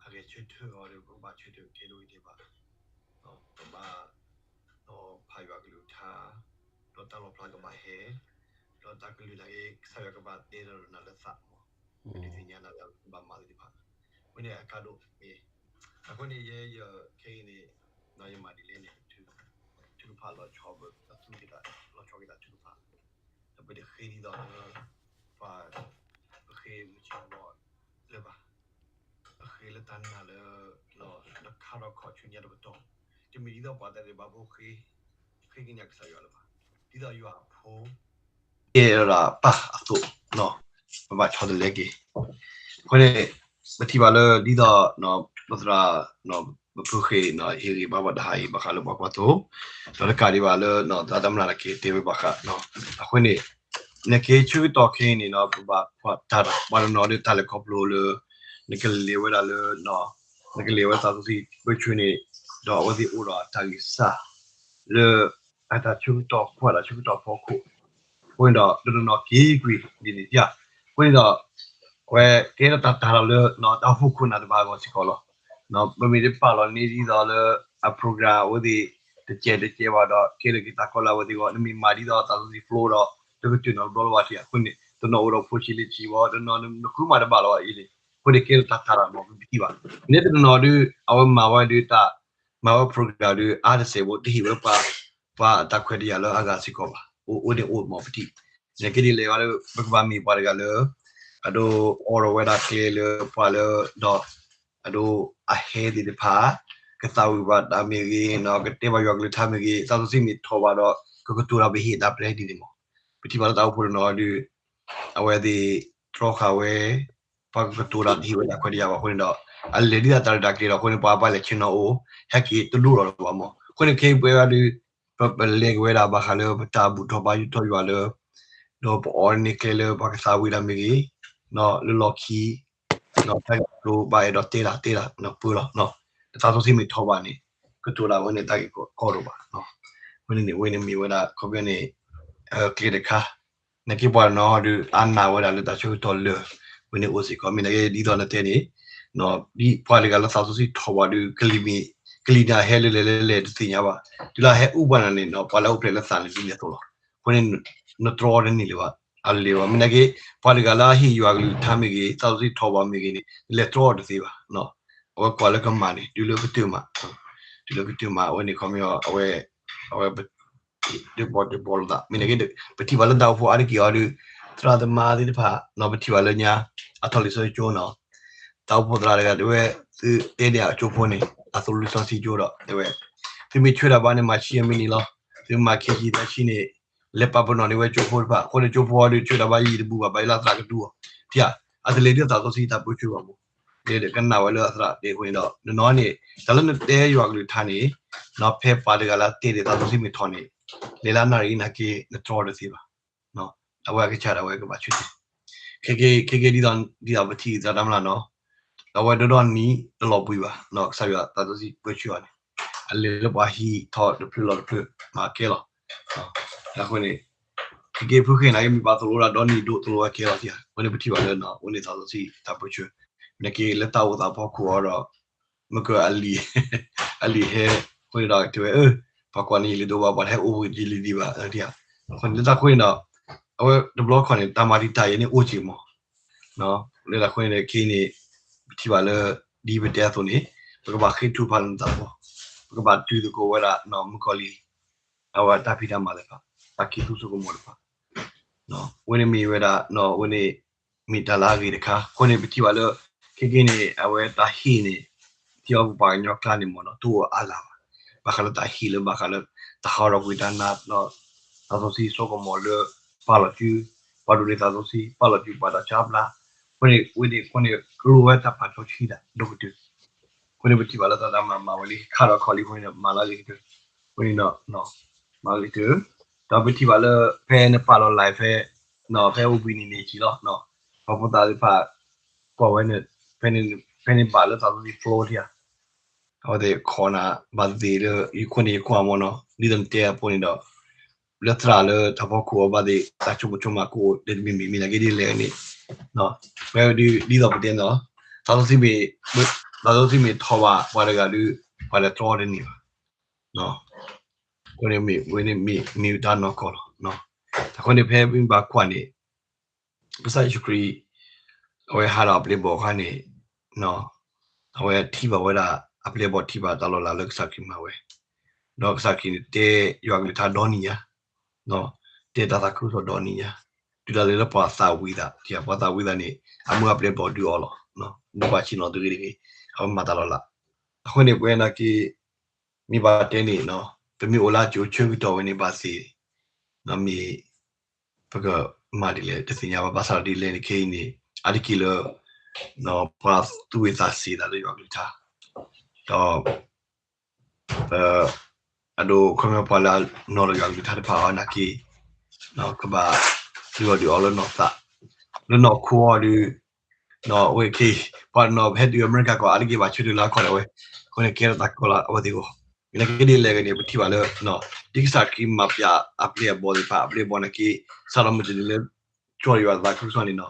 အဂဲၤဆၢထၢၣ်အီၤဒီး ပကဘၣ်ဆၢထၢၣ်ကဲဒိၣ်အံၤဒံးဘၣ်, ပဘၣ် ဒီးဖးယွၤကလုၢ်ကထါ, ဒီးတၢ်လီၣ်ဖျါကဘၣ်ဟဲ, ဒီးတၢ်ကလုၢ်တၢ်ဂ့ၢ်ကစၢ်ယွၤကဘၣ်တဲဒီးနၤလၢသးမး, ဒုးသ့ၣ်ညါနၤလၢကဘၣ်မၤသ့ၣ်တဖၣ်, အဃိန့ၣ်အကါဒိၣ်မ့ၢ်, အဃိန့ၣ် ယဲယခဲအံၤန့ၣ် ယမၤဒ်လဲၣ်န့ၣ် ထုကဖၣ်လီၤဆီ ပသူၣ်က့ၤတၢ်လီၤဆီက့ၤတၢ်ထုကဖၣ်, ဒီးပတဃ့ဒ်သိးလၢ ပှၤ ပဃ့မုၢ်ဆ့ၣ်ဘီလၢၤဘၣ်, ပဃ့လၢတၢ်နာ်လၢ လၢခါထီၣ်ခီၣ်ဆူညါတပတီၢ်, တမ့ၢ်ဒ်သိးပှၤသးဒံးဘၣ်ဖိဃ့, ဃ့ကညးကစၢ်ယွၤလၢၤဘၣ်, ဒ်သိးယွၤအဖိ ကဲဒီးပၢ်အသိး, ပဘၣ်ဆီတလဲက့ၤ, အဃိန့ၣ် ပထံၣ်ဘၣ်လၢဒ်သိး ပသရၣ် ပဖုဃ့ ဟ့ၣ်ဂံၢ်ဘါဘၣ်တဟါအံၤ ဘၣ်ဃးလၢပှၤကွၢ်သိ, ဒီးတကးဒံးဘၣ်လၢ သရၣ်သမနၤတက့ၢ်တဲဝဲဘၣ်ဃး, အဃိန့ၣ် နက့ဆၢကတီၢ်ခဲအံၤန့ၣ် ပဘၣ်ကွၢ်တၢ်ဒီး ပှၤတနီၤဒုးတၢ်လဲၤခီဖျိလၢ နကလဲၤဝဲဒၣ်လၢ နကလဲၤဝဲသးစီဆှံ virtual န့ၣ် ဒီးအဝဲသ့ၣ်အိၣ်ဒီးတၢ်ဂံၢ်စၢ် လၢ အတၢ်ဆၢကတီၢ်ကွၢ်တၢ်ဆၢကတီၢ်ဖီခိၣ်, အဃိန့ၣ်ဒီး တနီၤနီၤက့ၤကွံာ်ဒ်န့ၣ်ဧါ, အဃိန့ၣ်ဒီး အဝဲကဲထီၣ်တၢ်တၤလီၤလၢ တၢ်အိၣ်ဖှိၣ်ခိၣ်နၢ်တဖၣ်အဂီၢ်စ့ၢ်ကီးလီၤ. ပမ့ၢ်တပာ်လီၤန့ၢ်ဒ်သိးလၢ အ program အဝဲသ့ၣ် တကဲတကဲဘၣ်ဒီး ကဲလၢက့ၤတၢ်ကီလၢအဝဲသ့ၣ်အဂီၢ်, နမ့ၢ်မၤဒ်သိးသးစီဆှံ flow ဒီး တကတၢၢ်နီတဘျီလၢၤဘၣ်ထံၣ်, အဃိန့ၣ် တနီၤအိၣ်ဒီးဖိဆံးလံဆံးဘၣ်, တနီၤနဃုမၤတဘၣ်လၢၤဘၣ်အံၤန့ၣ်, အဃိန့ၣ်ကဲထီၣ်တၢ်တၤလီၤမး ပထံၣ်ဘၣ်, န့ၣ်တနီၤနီၤဒုး အဝဲမၤဝဲဒုးတၢ် မၤဝဲ program ဒုး အါတစဲးဖိ တဟ့ၣ်ဝဲပှၤ ပှၤတၢ်ခွဲးတၢ်ယာ်လၢအဂၤစ့ၢ်ကီးဘၣ်, အိၣ်အိၣ်န့ၣ်အိၣ်မးပထံၣ်, နက့ဒ်လဲၣ်ဂ့ၤလၢ ပကဘၣ်မ့ၢ်ပှၤတဂၤလၢ အဒိ အိးထီၣ်ဝဲဒၣ်ကျဲလၢပှၤလၢ ဒီး အဒိ အဟဲသ့ၣ်တဖၣ် ကသးဝံၣ်ဘၣ်တၢ်မ့ၢ်ဂ့ၤ, ကတဲဘၣ်ယွၤကလုၢ်ကထါမ့ၢ်ဂ့ၤ, သးစီဆှံမ့ၢ်ထီၣ်ဘၣ်ဒီး ကကတိၤတၢ်ပဟ့ၣ်တၢ်ပျဲဒ်န့ၣ်မး, ပထံၣ်ဘၣ်လၢတၢ်အိၣ်ဖှိၣ်တနီၤဒုး အဝဲသ့ၣ်တြီဃာ်ဝဲ ပှၤကကတိၤတၢ်တဟ့ၣ်ဝဲတၢ်ခွဲးတၢ်ယာ်ဘၣ်အဃိန့ၣ်ဒီး အလဲၤဒ်သိးတၢ်ရဲၣ်တၢ်ကျဲၤဒီးအဃိန့ၣ် ပှၤဘၣ်လဲၤဆ့ၣ်နီၤအိၣ် ဟဲက့ၤတဒိၣ်လီၤဘၣ်မး, အဃိန့ၣ်ခဲအံၤပဝဲဒၣ်ဒုး ပလဲၤက့ၤဝဲဒၣ်ဘၣ်ဃးလၢပတၢ်ဘူၣ်ထီၣ်ဘါယွၤ ဒီးပအိးန့ၢ်ကျဲလၢပှၤကသးဝံၣ်တၢ်မ့ၢ်ဂ့ၤ, လၢလီၢ်ခံ တၢ်ဂ့ၢ်ကျိၤဘၣ်အဲၣ်ဒိးတဲတၢ်တဲတၢ်ပၢလီၤ, သးစီဆှံမ့ၢ်ထီၣ်ဘၣ်န့ၣ် ကတိၤတၢ်ဝဲန့ၣ် တၢ်ဂ့ၢ်ကီဒိၣ်ဘၣ်. ဝဲန့ၣ်န့ၣ် ဝဲန့ၣ်မ့ၢ်ဝဲဒၣ် ခီပညီန့ၣ် ကျဲတခါ နာ်က့ပှၤတနီၤဒုး အါနာ်ဝဲဒၣ်လၢတၢ်ဆၢကတီၢ်လၢာ် ဝဲန့ၣ်အိၣ်စ့ၢ်ကီး မ့ၢ်နာ်က့ဒ်သိးနတဲန့ၣ် ဒ်ပှၤတဂၤလၢသးစီဆှံထီၣ်ဘၣ်ဒီး ကလံၤမ့ၢ် ကလံၤန့ၣ်အဟဲလၢလဲၤလၢလဲၤတသ့ၣ်ညါဘၣ်. တုၤလၢအဟဲအိၣ်ဘၣ်နၤန့ၣ် ပှၤလၢအအိၣ်ဖျဲၣ်လၢသးန့ၣ် ဒ်န့ၣ်အသိးလီၤ. အဃိန့ၣ် နတြီတန့ၢ်လၢၤဘၣ်. အလၢာ်ဘၣ်. မ့ၢ်နာ်က့ ပှၤတဂၤလၢအဟ့ၣ်ယွၤကလုၢ်ကထါမ့ၢ်ဂ့ၤ သးစီဆှံထီၣ်ဘၣ်မ့ၢ်ဂ့ၤန့ၣ် နလဲၤတြီအီၤတသ့ဘၣ်. အဝဲကွၢ်လၢကမၣ်န့ၣ် တုၤလၢကတၢၢ်မး တုၤလၢကတၢၢ်မး အဝဲန့ၣ်ခီပညီ အဝဲ အဝဲ ဒုးဘီဒုးဘီလိာ်သး မ့ၢ်နာ်က့ ပထံၣ်ဘၣ်လၢတၢ်အိၣ်ဖှိၣ်အါတက့ၢ်အီၤဒီး သရၣ်သမါသ့ၣ်တဖၣ် ပထံၣ်ဘၣ်လၢညါ အထီၣ်လံာ်စီဆှံကၠိနီၤ တၢ်အိၣ်ဖှိၣ်သရၣ်တဂၤတဲဝဲ သုတဲဒၣ်အကၠိဖိန့ၣ် အသိၣ်လိစီဆှံကၠိဒီး တဲဝဲ သုမ့ၢ်ဆှၢတၢ်ဘါန့ၣ် မၤဆံးအမ့ၢ်န့ၣ်လီၤ. သုမၤခဲဆံသၢဆံန့ၣ် လဲၤပာ်ပနီၣ်န့ၢ်ဝဲကၠိဖိတဖၣ် အဃိန့ၣ်ကၠိဖိအီၤဒီး ဆှၢတၢ်ဘါယံာ်တဘူၣ်ဘၣ် ဘၣ်ယလၢသးကဒူအီၤ ထံၣ်ဧါ အတလဲၤဒ်သးစီဆှံတၢ်ပၢဆှၢဘၣ်မး လၢကနၣ်ဝဲလၢအသရၣ်တဲအဃိန့ၣ်ဒီး နနီၤန့ၣ် တၢ်လၢနတဲယွၤကလုၢ်ကထါန့ၣ် နီၤဖဲပှၤတဂၤလၢတဲဒ်သးစီဆှံမ့ၢ်ထီၣ်န့ၣ် လဲၤလၢအနၣ်ရံၣ်နာ်က့ နတြီတသ့ဘၣ်. အဝဲအကစၢ်ဒၣ်ဝဲကဘၣ်ဆၢတဲာ် ခဲကဲ ခဲကဲဒ်သိး ဒ်သိးပထံၣ်သရၣ်တၢ်မျၢ်နီၤ အဝဲဒီဒီနံၤတလီၤဘှံးဘၣ် ကစၢ်ယွၤသးစီဆှံပၢဆှၢအီၤန့ၣ် အလဲၤလၢပှၤဟံၣ်ထီၣ်တဖျၢၣ်လီၤတဖျၢၣ် မၤကဲလီၤ. အဃိန့ၣ် ခဲကဲဖုဃ့ၣ်နာ်က့ မ့ၢ်ပှၤသိၣ်လိတၢ်ဒီနံၤဒိၣ်သိၣ်လိဝဲကဲလီၤထံၣ်ဧါ အဃိန့ၣ်ပထံၣ်ဘၣ်လၢ အဝဲန့ၣ်သးစီဆှံတၢ်ပၢဆှၢ နာ်က့လၢတၢ်အိၣ်သးဖီခိၣ်အီၤဒီး မ့ၢ်က အလံာ်ဟဲ အဃိန့ၣ်ဒီးတဲဝဲ ပှၤကွၢ်န့ၢ်ယလံာ်ဒိၣ်ဘၣ် ပှၤတဟဲအိၣ်ဝံၤယလံာ်ဒံးဘၣ် အဃိန့ၣ်လၢတၢ်ဃိန့ၣ်ဒီး အဝဲတဘျီခီန့ၣ် တၢ်မၤတံာ်တာ်ယဲန့ၣ်အိၣ်က့ၤမး လၢတၢ်ဃိန့ၣ်ဒီး ခဲအံၤန့ၣ် ပထံၣ်ဘၣ်လၢ ဒ်ပတဲအသိးန့ၣ် ပကဘၣ်ဃ့ထုကဖၣ်လၢနသးပူၤ ပကဘၣ်တုၤသကိးဝဲဒၣ် မုၣ်ကီၤလံၢ် အဝဲတၢ်ဖံးတၢ်မၤသ့ၣ်တဖၣ် တၢ်ခံးသူစိကမီၤတဖၣ် ဝဲန့ၣ်မ့ၢ်ဝဲဒၣ် ဝဲန့ၣ် မ့ၢ်တၢ်လၢအဂ့ၤတခါ အဃိန့ၣ် ပထံၣ်ဘၣ်လၢ ခဲကဲန့ၣ် အဝဲတၢ်ဟ့ၣ်န့ၣ် ထံၣ်အီၤပပှၤကညီကျါန့ၣ်မ့ၢ်နီၤ တအိၣ်အါလၢၤဘၣ်. ဘၣ်ဃးလၢတၢ်ဟ့ၣ်လၢဘၣ်ဃးလၢ တၢ်ဟးထီၣ်ကွံာ်တၢ်နး သးစီဆှံစိကမီၤလၢ ပာ်လီၤစု ပှၤဒိးန့ၢ်သးစီဆှံ ပာ်လီၤစုပှၤတၢ်ဆါပျၢ အဃိန့ၣ် ဝဲန့ၣ်အဃိန့ၣ် ကလိဝဲတၢ်ပာ်စီဆှံဒၣ်ဒိၣ်ကတၢၢ် အဃိန့ၣ် ပထံၣ်ဘၣ်လၢတၢ်တၢ်မၤမၤဝဲလံ ခါထီၣ်ခီၣ်လံအဃိန့ၣ်ဒီး မၤလၢအဂ့ၤကတၢၢ် အဃိန့ၣ်ဒီး မၤဂ့ၤကတၢၢ် ဒီးပထံၣ်ဘၣ်လၢ ဖဲနပာ်လီၤ live ဖဲ ဖဲအိၣ်ဘှံးနံၤန့ၣ်က့ၤလီၤ ပှၤဖိသၣ်သ့ၣ်တဖၣ် ကွၢ်ဝဲန့ၣ် ဖဲန့ၣ်ဘၣ်လၢသးစီဆှံ flow ထံၣ်ဧါ အဝဲသ့ၣ်ခိးနၤ ဘၣ်သ့ၣ်လၢ ယခိၣ်န့ၣ်ယကွၢ်မ့ၢ်နီၤ ဒ်သိးနတဲအဖိန့ၣ်ဒီး လၢသရၣ်လၢတၢ်ဖီခိၣ်အီၤဘၣ်သ့ၣ် တၢ်ဆိကမိၣ်ဆိကမးကအိၣ် လၢတမံၤမံၤမ့ၢ်နာ်က့ဒ်လဲၣ်န့ၣ် ဖဲဒ်သိးပတဲနီၤ သးစီဆှံမ့ၢ် သးစီဆှံမ့ၢ်ထီၣ်ဘၣ်ပှၤတဂၤဒီး ပှၤလဲၤတြီတန့ၢ်ဘၣ် အဃိန့ၣ်မ့ၢ်ဝဲန့ၣ်မ့ၢ်မ့ၢ်တၢ်နီၢ်ကီၢ်လီၤ. အဃိန့ၣ်ဖဲမ့ၢ်ဘၣ်ကွၢ်န့ၣ် ကစၢ်ယ့ၣ်ၡူးခရံာ် အဝဲဟးဒီးအပျဲၢ်အဘီၣ်အခါန့ၣ် အဝဲထံၣ်ဘၣ်ဝဲဒၣ် အပျဲၢ်အဘီၣ်ထံၣ်ဘၣ်တၢ်လီၤလးလၢကစၢ်ခရံာ်မၤဝဲ ဒီးကစၢ်ခရံာ်န့ၣ်တဲယွၤကလုၢ်ကထါဒီနံၤညါ တဲတၢ်သးခုကစီၣ်ဒီနံၤညါ တုၤဒၣ်လဲာ်လၢပှၤသးဝံၤသး ပှၤသးဝံၤသးန့ၣ် အမုၢ်အပျဲၢ်အဘီၣ်ဒုးအီၤလီၤ. ဒုးပှၤဆ့ၣ်နီၤတဂ့ၤတဂ့ၤ အဝဲမၤတၢ်လီၤလး အဃိန့ၣ် ပဝဲနာ်က့ မ့ၢ်ဘၣ်တဲန့ၣ် ပမ့ၢ်အိၣ်လၢအစိၤဆၢကတီၢ်ဝဲန့ၣ်ဘၣ်သ့ၣ် မ့ၢ် ပကမၤဒ်လဲၣ် တသ့ၣ်ညါဘၣ် ဘၣ်ဆၣ်ဒီးဒ်လဲၣ်န့ၣ် ခဲအံၤန့ၣ် အါတက့ၢ်လၢ ပှၤသူၣ်ဝံၣ်သးစ့ၤသးလၢယွၤကလုၢ်ကထါ ဒီး ပ အဒိ ခီဖျိပှၤလၢအနီၤလီၤယွၤကလုၢ်ကထါတဖၣ်အံၤနာ်က့ ကဘၣ်ဒုးအီၤဒုးအီလၢနီၢ်သး လၢနီၢ်ခိအီၤဒီး ဝဲခဲအံၤ ပှၤနီၤဟဲတုၤအမဲရကၤကီၢ် အါတက့ၢ်ဘၣ်ဆၢထၢၣ်လၢအခီၣ်ဒၣ်ဝဲ အဃိန့ၣ် ကဲထီၣ်သးကီလၢအဝဲသ့ၣ်အဂီၢ် နာ်က့ဒ်လဲၣ်ဂ့ၤန့ၣ် ပထံၣ်ဘၣ်လၢ ဒ်ကစၢ်ခရံာ်မၤပျးအပျဲၢ်အဘီၣ်သ့ၣ်တဖၣ် အပျဲၢ်အဘီၣ်နာ်က့ စးထီၣ်မုၢ်တနံၤလၢ ကၠီယွၤသးခုကစီၣ်န့ၣ်နီၤ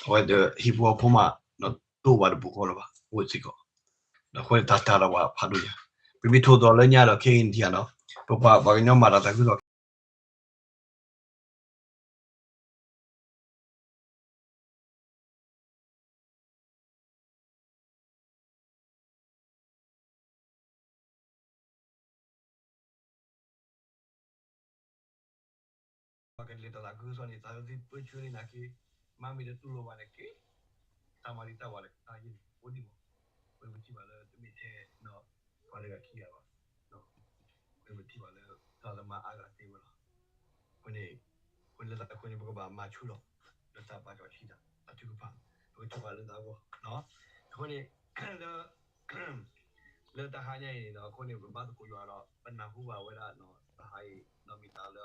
အဝဲဒီးဟံၣ်ဖိဃီဖိမး တအိၣ်ဘၣ်တပူၤဃီလၢၤဘၣ် အိၣ်စ့ၢ်ကီး ဒီးအဃိန့ၣ်တၢ်တၢ်ဒီးပှၤဖးဒိၣ်ညါ ပမ့ၢ်ထိၣ်သီလၢညါဒီးခဲအံၤန့ၣ်ထံၣ်ဧါနီၤ ပပှၤပှၤကညီမၤတၢ်သးခုကစီၣ် ပှၤကလဲၤတၢ်သးခုကစီၣ်န့ၣ် သးစီဆှံပၢဆှၢန့ၣ်နာ်က့ မၤမ့ၢ်တတူၢ်လိာ်ဘၣ်န့ၣ်က့ တၢ်မၤဒံးတၢ်ဝၤတခါယဲန့ၣ် အိၣ်ဒံးမး ပမ့ၢ်ထံၣ်ဘၣ်လၢတမ့ၢ်ထဲ ပှၤတဂၤခံဂၤဘၣ် ပမ့ၢ်ထံၣ်ဘၣ်လၢ တၢ်သမါအါဂၤသ့ဝဲလီၤ အဃိန့ၣ် အဃိန့ၣ်လၢတၢ်အဃိန့ၣ် ပကဘၣ်မၤဆူၣ်လီၤ လၢတၢ်ပာ်စီဆှံတၢ် တၢ်ထုကဖၣ် ပကထုကဖၣ်လၢတၢ်အဂီၢ် အဃိန့ၣ် လၢ လၢတဟါညါအံၤန့ၣ်ဒီး အဃိန့ၣ် ပဘါသကိးယွၤဒီး ပနၢ်ဟူဘၣ်ဝဲဒၣ် တဟါအံၤ ဒီးမ့ၢ်တၢ်လၢ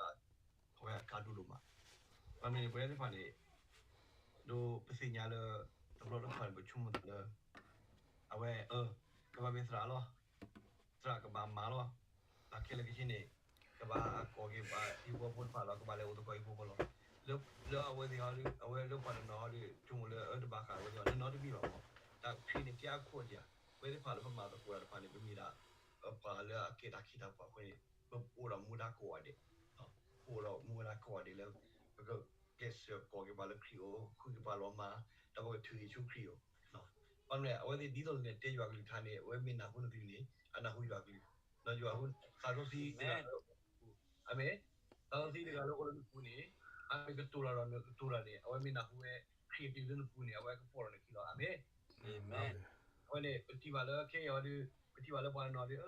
အဝဲအကါဒိၣ်ဒိၣ်မး ဘၣ်မနုၤန့ၣ် ပဝဲသ့ၣ်တဖၣ်န့ၣ် ဒ်ပသ့ၣ်ညါလၢ တဘျီတခီၣ်န့ၣ် ပဆိကမိၣ်သးလၢ အဝဲ ကဘၣ်မ့ၢ်သရၣ်လီၤ သရၣ်ကဘၣ်မၤလီၤ. ဘၣ်ခဲလၢာ်ခဲဆ့န့ၣ် ကဘၣ်ကိးက့ၤပှၤဟံၣ်ဖိဃီဖိတဖၣ်လီၤ, ကဘၣ်လဲၤအိၣ်သကိးဟံၣ်ဖိဃီဖိလီၤ. လၢ လၢအဝဲသ့ၣ်ဟီဒီး အဝဲလၢပှၤတနီၤဟီဒီး ဆိကမိၣ်လၢအတဘၣ်ဃးဝဲသ့ၣ်ဘၣ် နီတမံၤဘၣ်မး. တၢ်ခရံာ်န့ၣ် ကဲအခိၣ်အတၢ်, ဝဲသ့ၣ်တဖၣ်လၢပမၤသကိးတၢ်တဖၣ်န့ၣ် ပမ့ၢ်ဒၣ် ပှၤလၢအကဲတၢ်ခံးတၢ်ပှၢ်အဃိန့ၣ် ပအိၣ်ဒီးမူဒါကိးဂၤဒဲး, ပအိၣ်ဒီးမူဒါကိးဂၤဒဲးလၢ ပကကျဲးစၢးကိးက့ၤပှၤလၢခရံာ်အအိၣ်, ဃုက့ၤပှၤလီၤမၢ်, ဒီးပကထုးယ့ၣ်ၡူးခရံာ်အအိၣ်. ဘၣ်မနုၤလဲၣ် အဝဲသ့ၣ်ဒ်သိးန့ၣ် တဲယွၤကလုၢ်ကထါန့ၣ် အဝဲမ့ၢ်နၢ်ဟူနကလုၢ်န့ၣ် အနၢ်ဟူယွၤကလုၢ်, ဒီးယွၤဟူသးစီဆှံတဂၤလၢ အမ့ၢ် သးစီဆှံတဂၤလၢအိၣ်လၢနပူၤန့ၣ် အမ့ၢ်ကတိၤတၢ်ဒီးနကတိၤတၢ်န့ၣ် အဝဲမ့ၢ်နၢ်ဟူဝဲ ခရံာ်အကလုၢ်လၢနပူၤန့ၣ် အဝဲကပိာ်ထီၣ်နခံလီၤ. အမ့ၢ် အဝဲန့ၣ် ပထံၣ်ဘၣ်လၢခဲအံၤအီၤဒီး ပထံၣ်ဘၣ်လၢပှၤတနီၤဒီး လၢ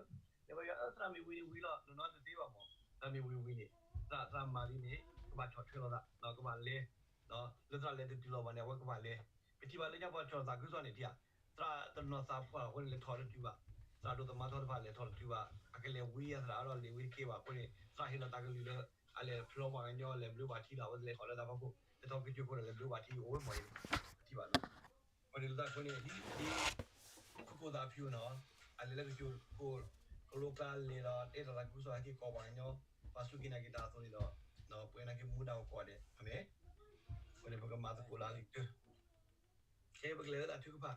ပယီၤ သရၣ်မ့ၢ်ဝံၤန့ၣ်ဝံၤလီၤ နီၢ်နီၢ်တသ့ဘၣ်မး, သရၣ်မ့ၢ်ဝံၤဝံၤန့ၣ် သရၣ် သရၣ်မၤလံန့ၣ် ကဘၣ်ဆီၣ်ထွဲလီၤသး ကဘၣ်လဲၤ လၢသရၣ်လဲၤတတုၤလီၤဘၣ်န့ၣ် အဝဲကဘၣ်လဲၤ. ပထံၣ်ဘၣ်လၢညါပှၤဆီၣ်သးခုကစီၣ်န့ၣ် ထံၣ်ဧါ, သရၣ်တနီၤသးပှၢ်အဃိန့ၣ် လဲၤထီၣ်တတုၤဘၣ်, သရၣ်ဒိၣ်သမါထီတဖၣ်လဲၤထီၣ်တတုၤဘၣ်, အကလဲၤဝံအသရၣ်ဒီးလဲၤဝံတကဲဘၣ်အဃိန့ၣ် သရၣ်ဟ့ၣ်လီၤတၢ်ကလုၢ်လၢ အလဲၤဖျီပှၤကညီ လဲၤဘျုးပှၤထံလီၤ အဝဲလဲၤထီၣ်လၢတၢ်ဖီခိၣ် လဲၤထီၣ်ကစၢၢ်ခိၣ်ဒီးလဲၤဘျုးပှၤထံအိၣ်ဝဲမးအံၤန့ၣ် ပထံၣ်ဘၣ်လီၤ. အဃိန့ၣ်လၢတၢ်အဃိန့ၣ် ဒ် ဒ် ခိၣ်ခိၣ်သးဖၠူနီၤ အလဲၤလၢကစၢၢ်ခိၣ် ကလိကျါလဲၤဒီး တဲတၢ်သးခုကစီၣ်ဟဲက့ၤကိးပှၤကညီ ပှၤစူၢ်က့ၤနာ်က့ၤတၢ်အသိးန့ၣ်ဒီး ပဝဲနာ်က့ၤမူဒါအိၣ်ကိးဂၤဒဲး အမ့ၢ် အဃိန့ၣ် ပကမၤသကိးလၢအဂ့ၤကတၢၢ် ခဲအံၤပကလဲၤလၢတၢ်ထုကဖၣ်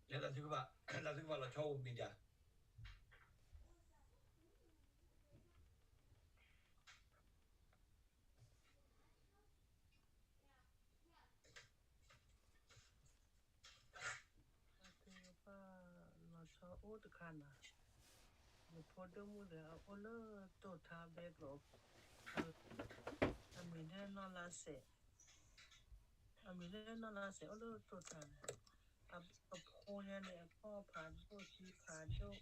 လဲၤလၢတၢ်ထုကဖၣ် တၢ်ထုကဖၣ်လီၤဆီအိၣ်မ့ၢ်ဒၣ် တၢ်ထုကဖၣ်လီၤဆီအိၣ်တခါနီၤ, ယဖိဒိၣ်မုၣ်ဒီးအအိၣ်လၢတိၢ်ထါဘဲကျိၤ, အမံၤလၢနီၢ်လါစဲး, အမံၤလၢနီၢ်လါစဲး အိၣ်လၢတိၢ်ထါန့ၣ်, အဖိညါန့ၣ် အဖီၣ်ဖးဒိၣ်သံဖးဒိၣ်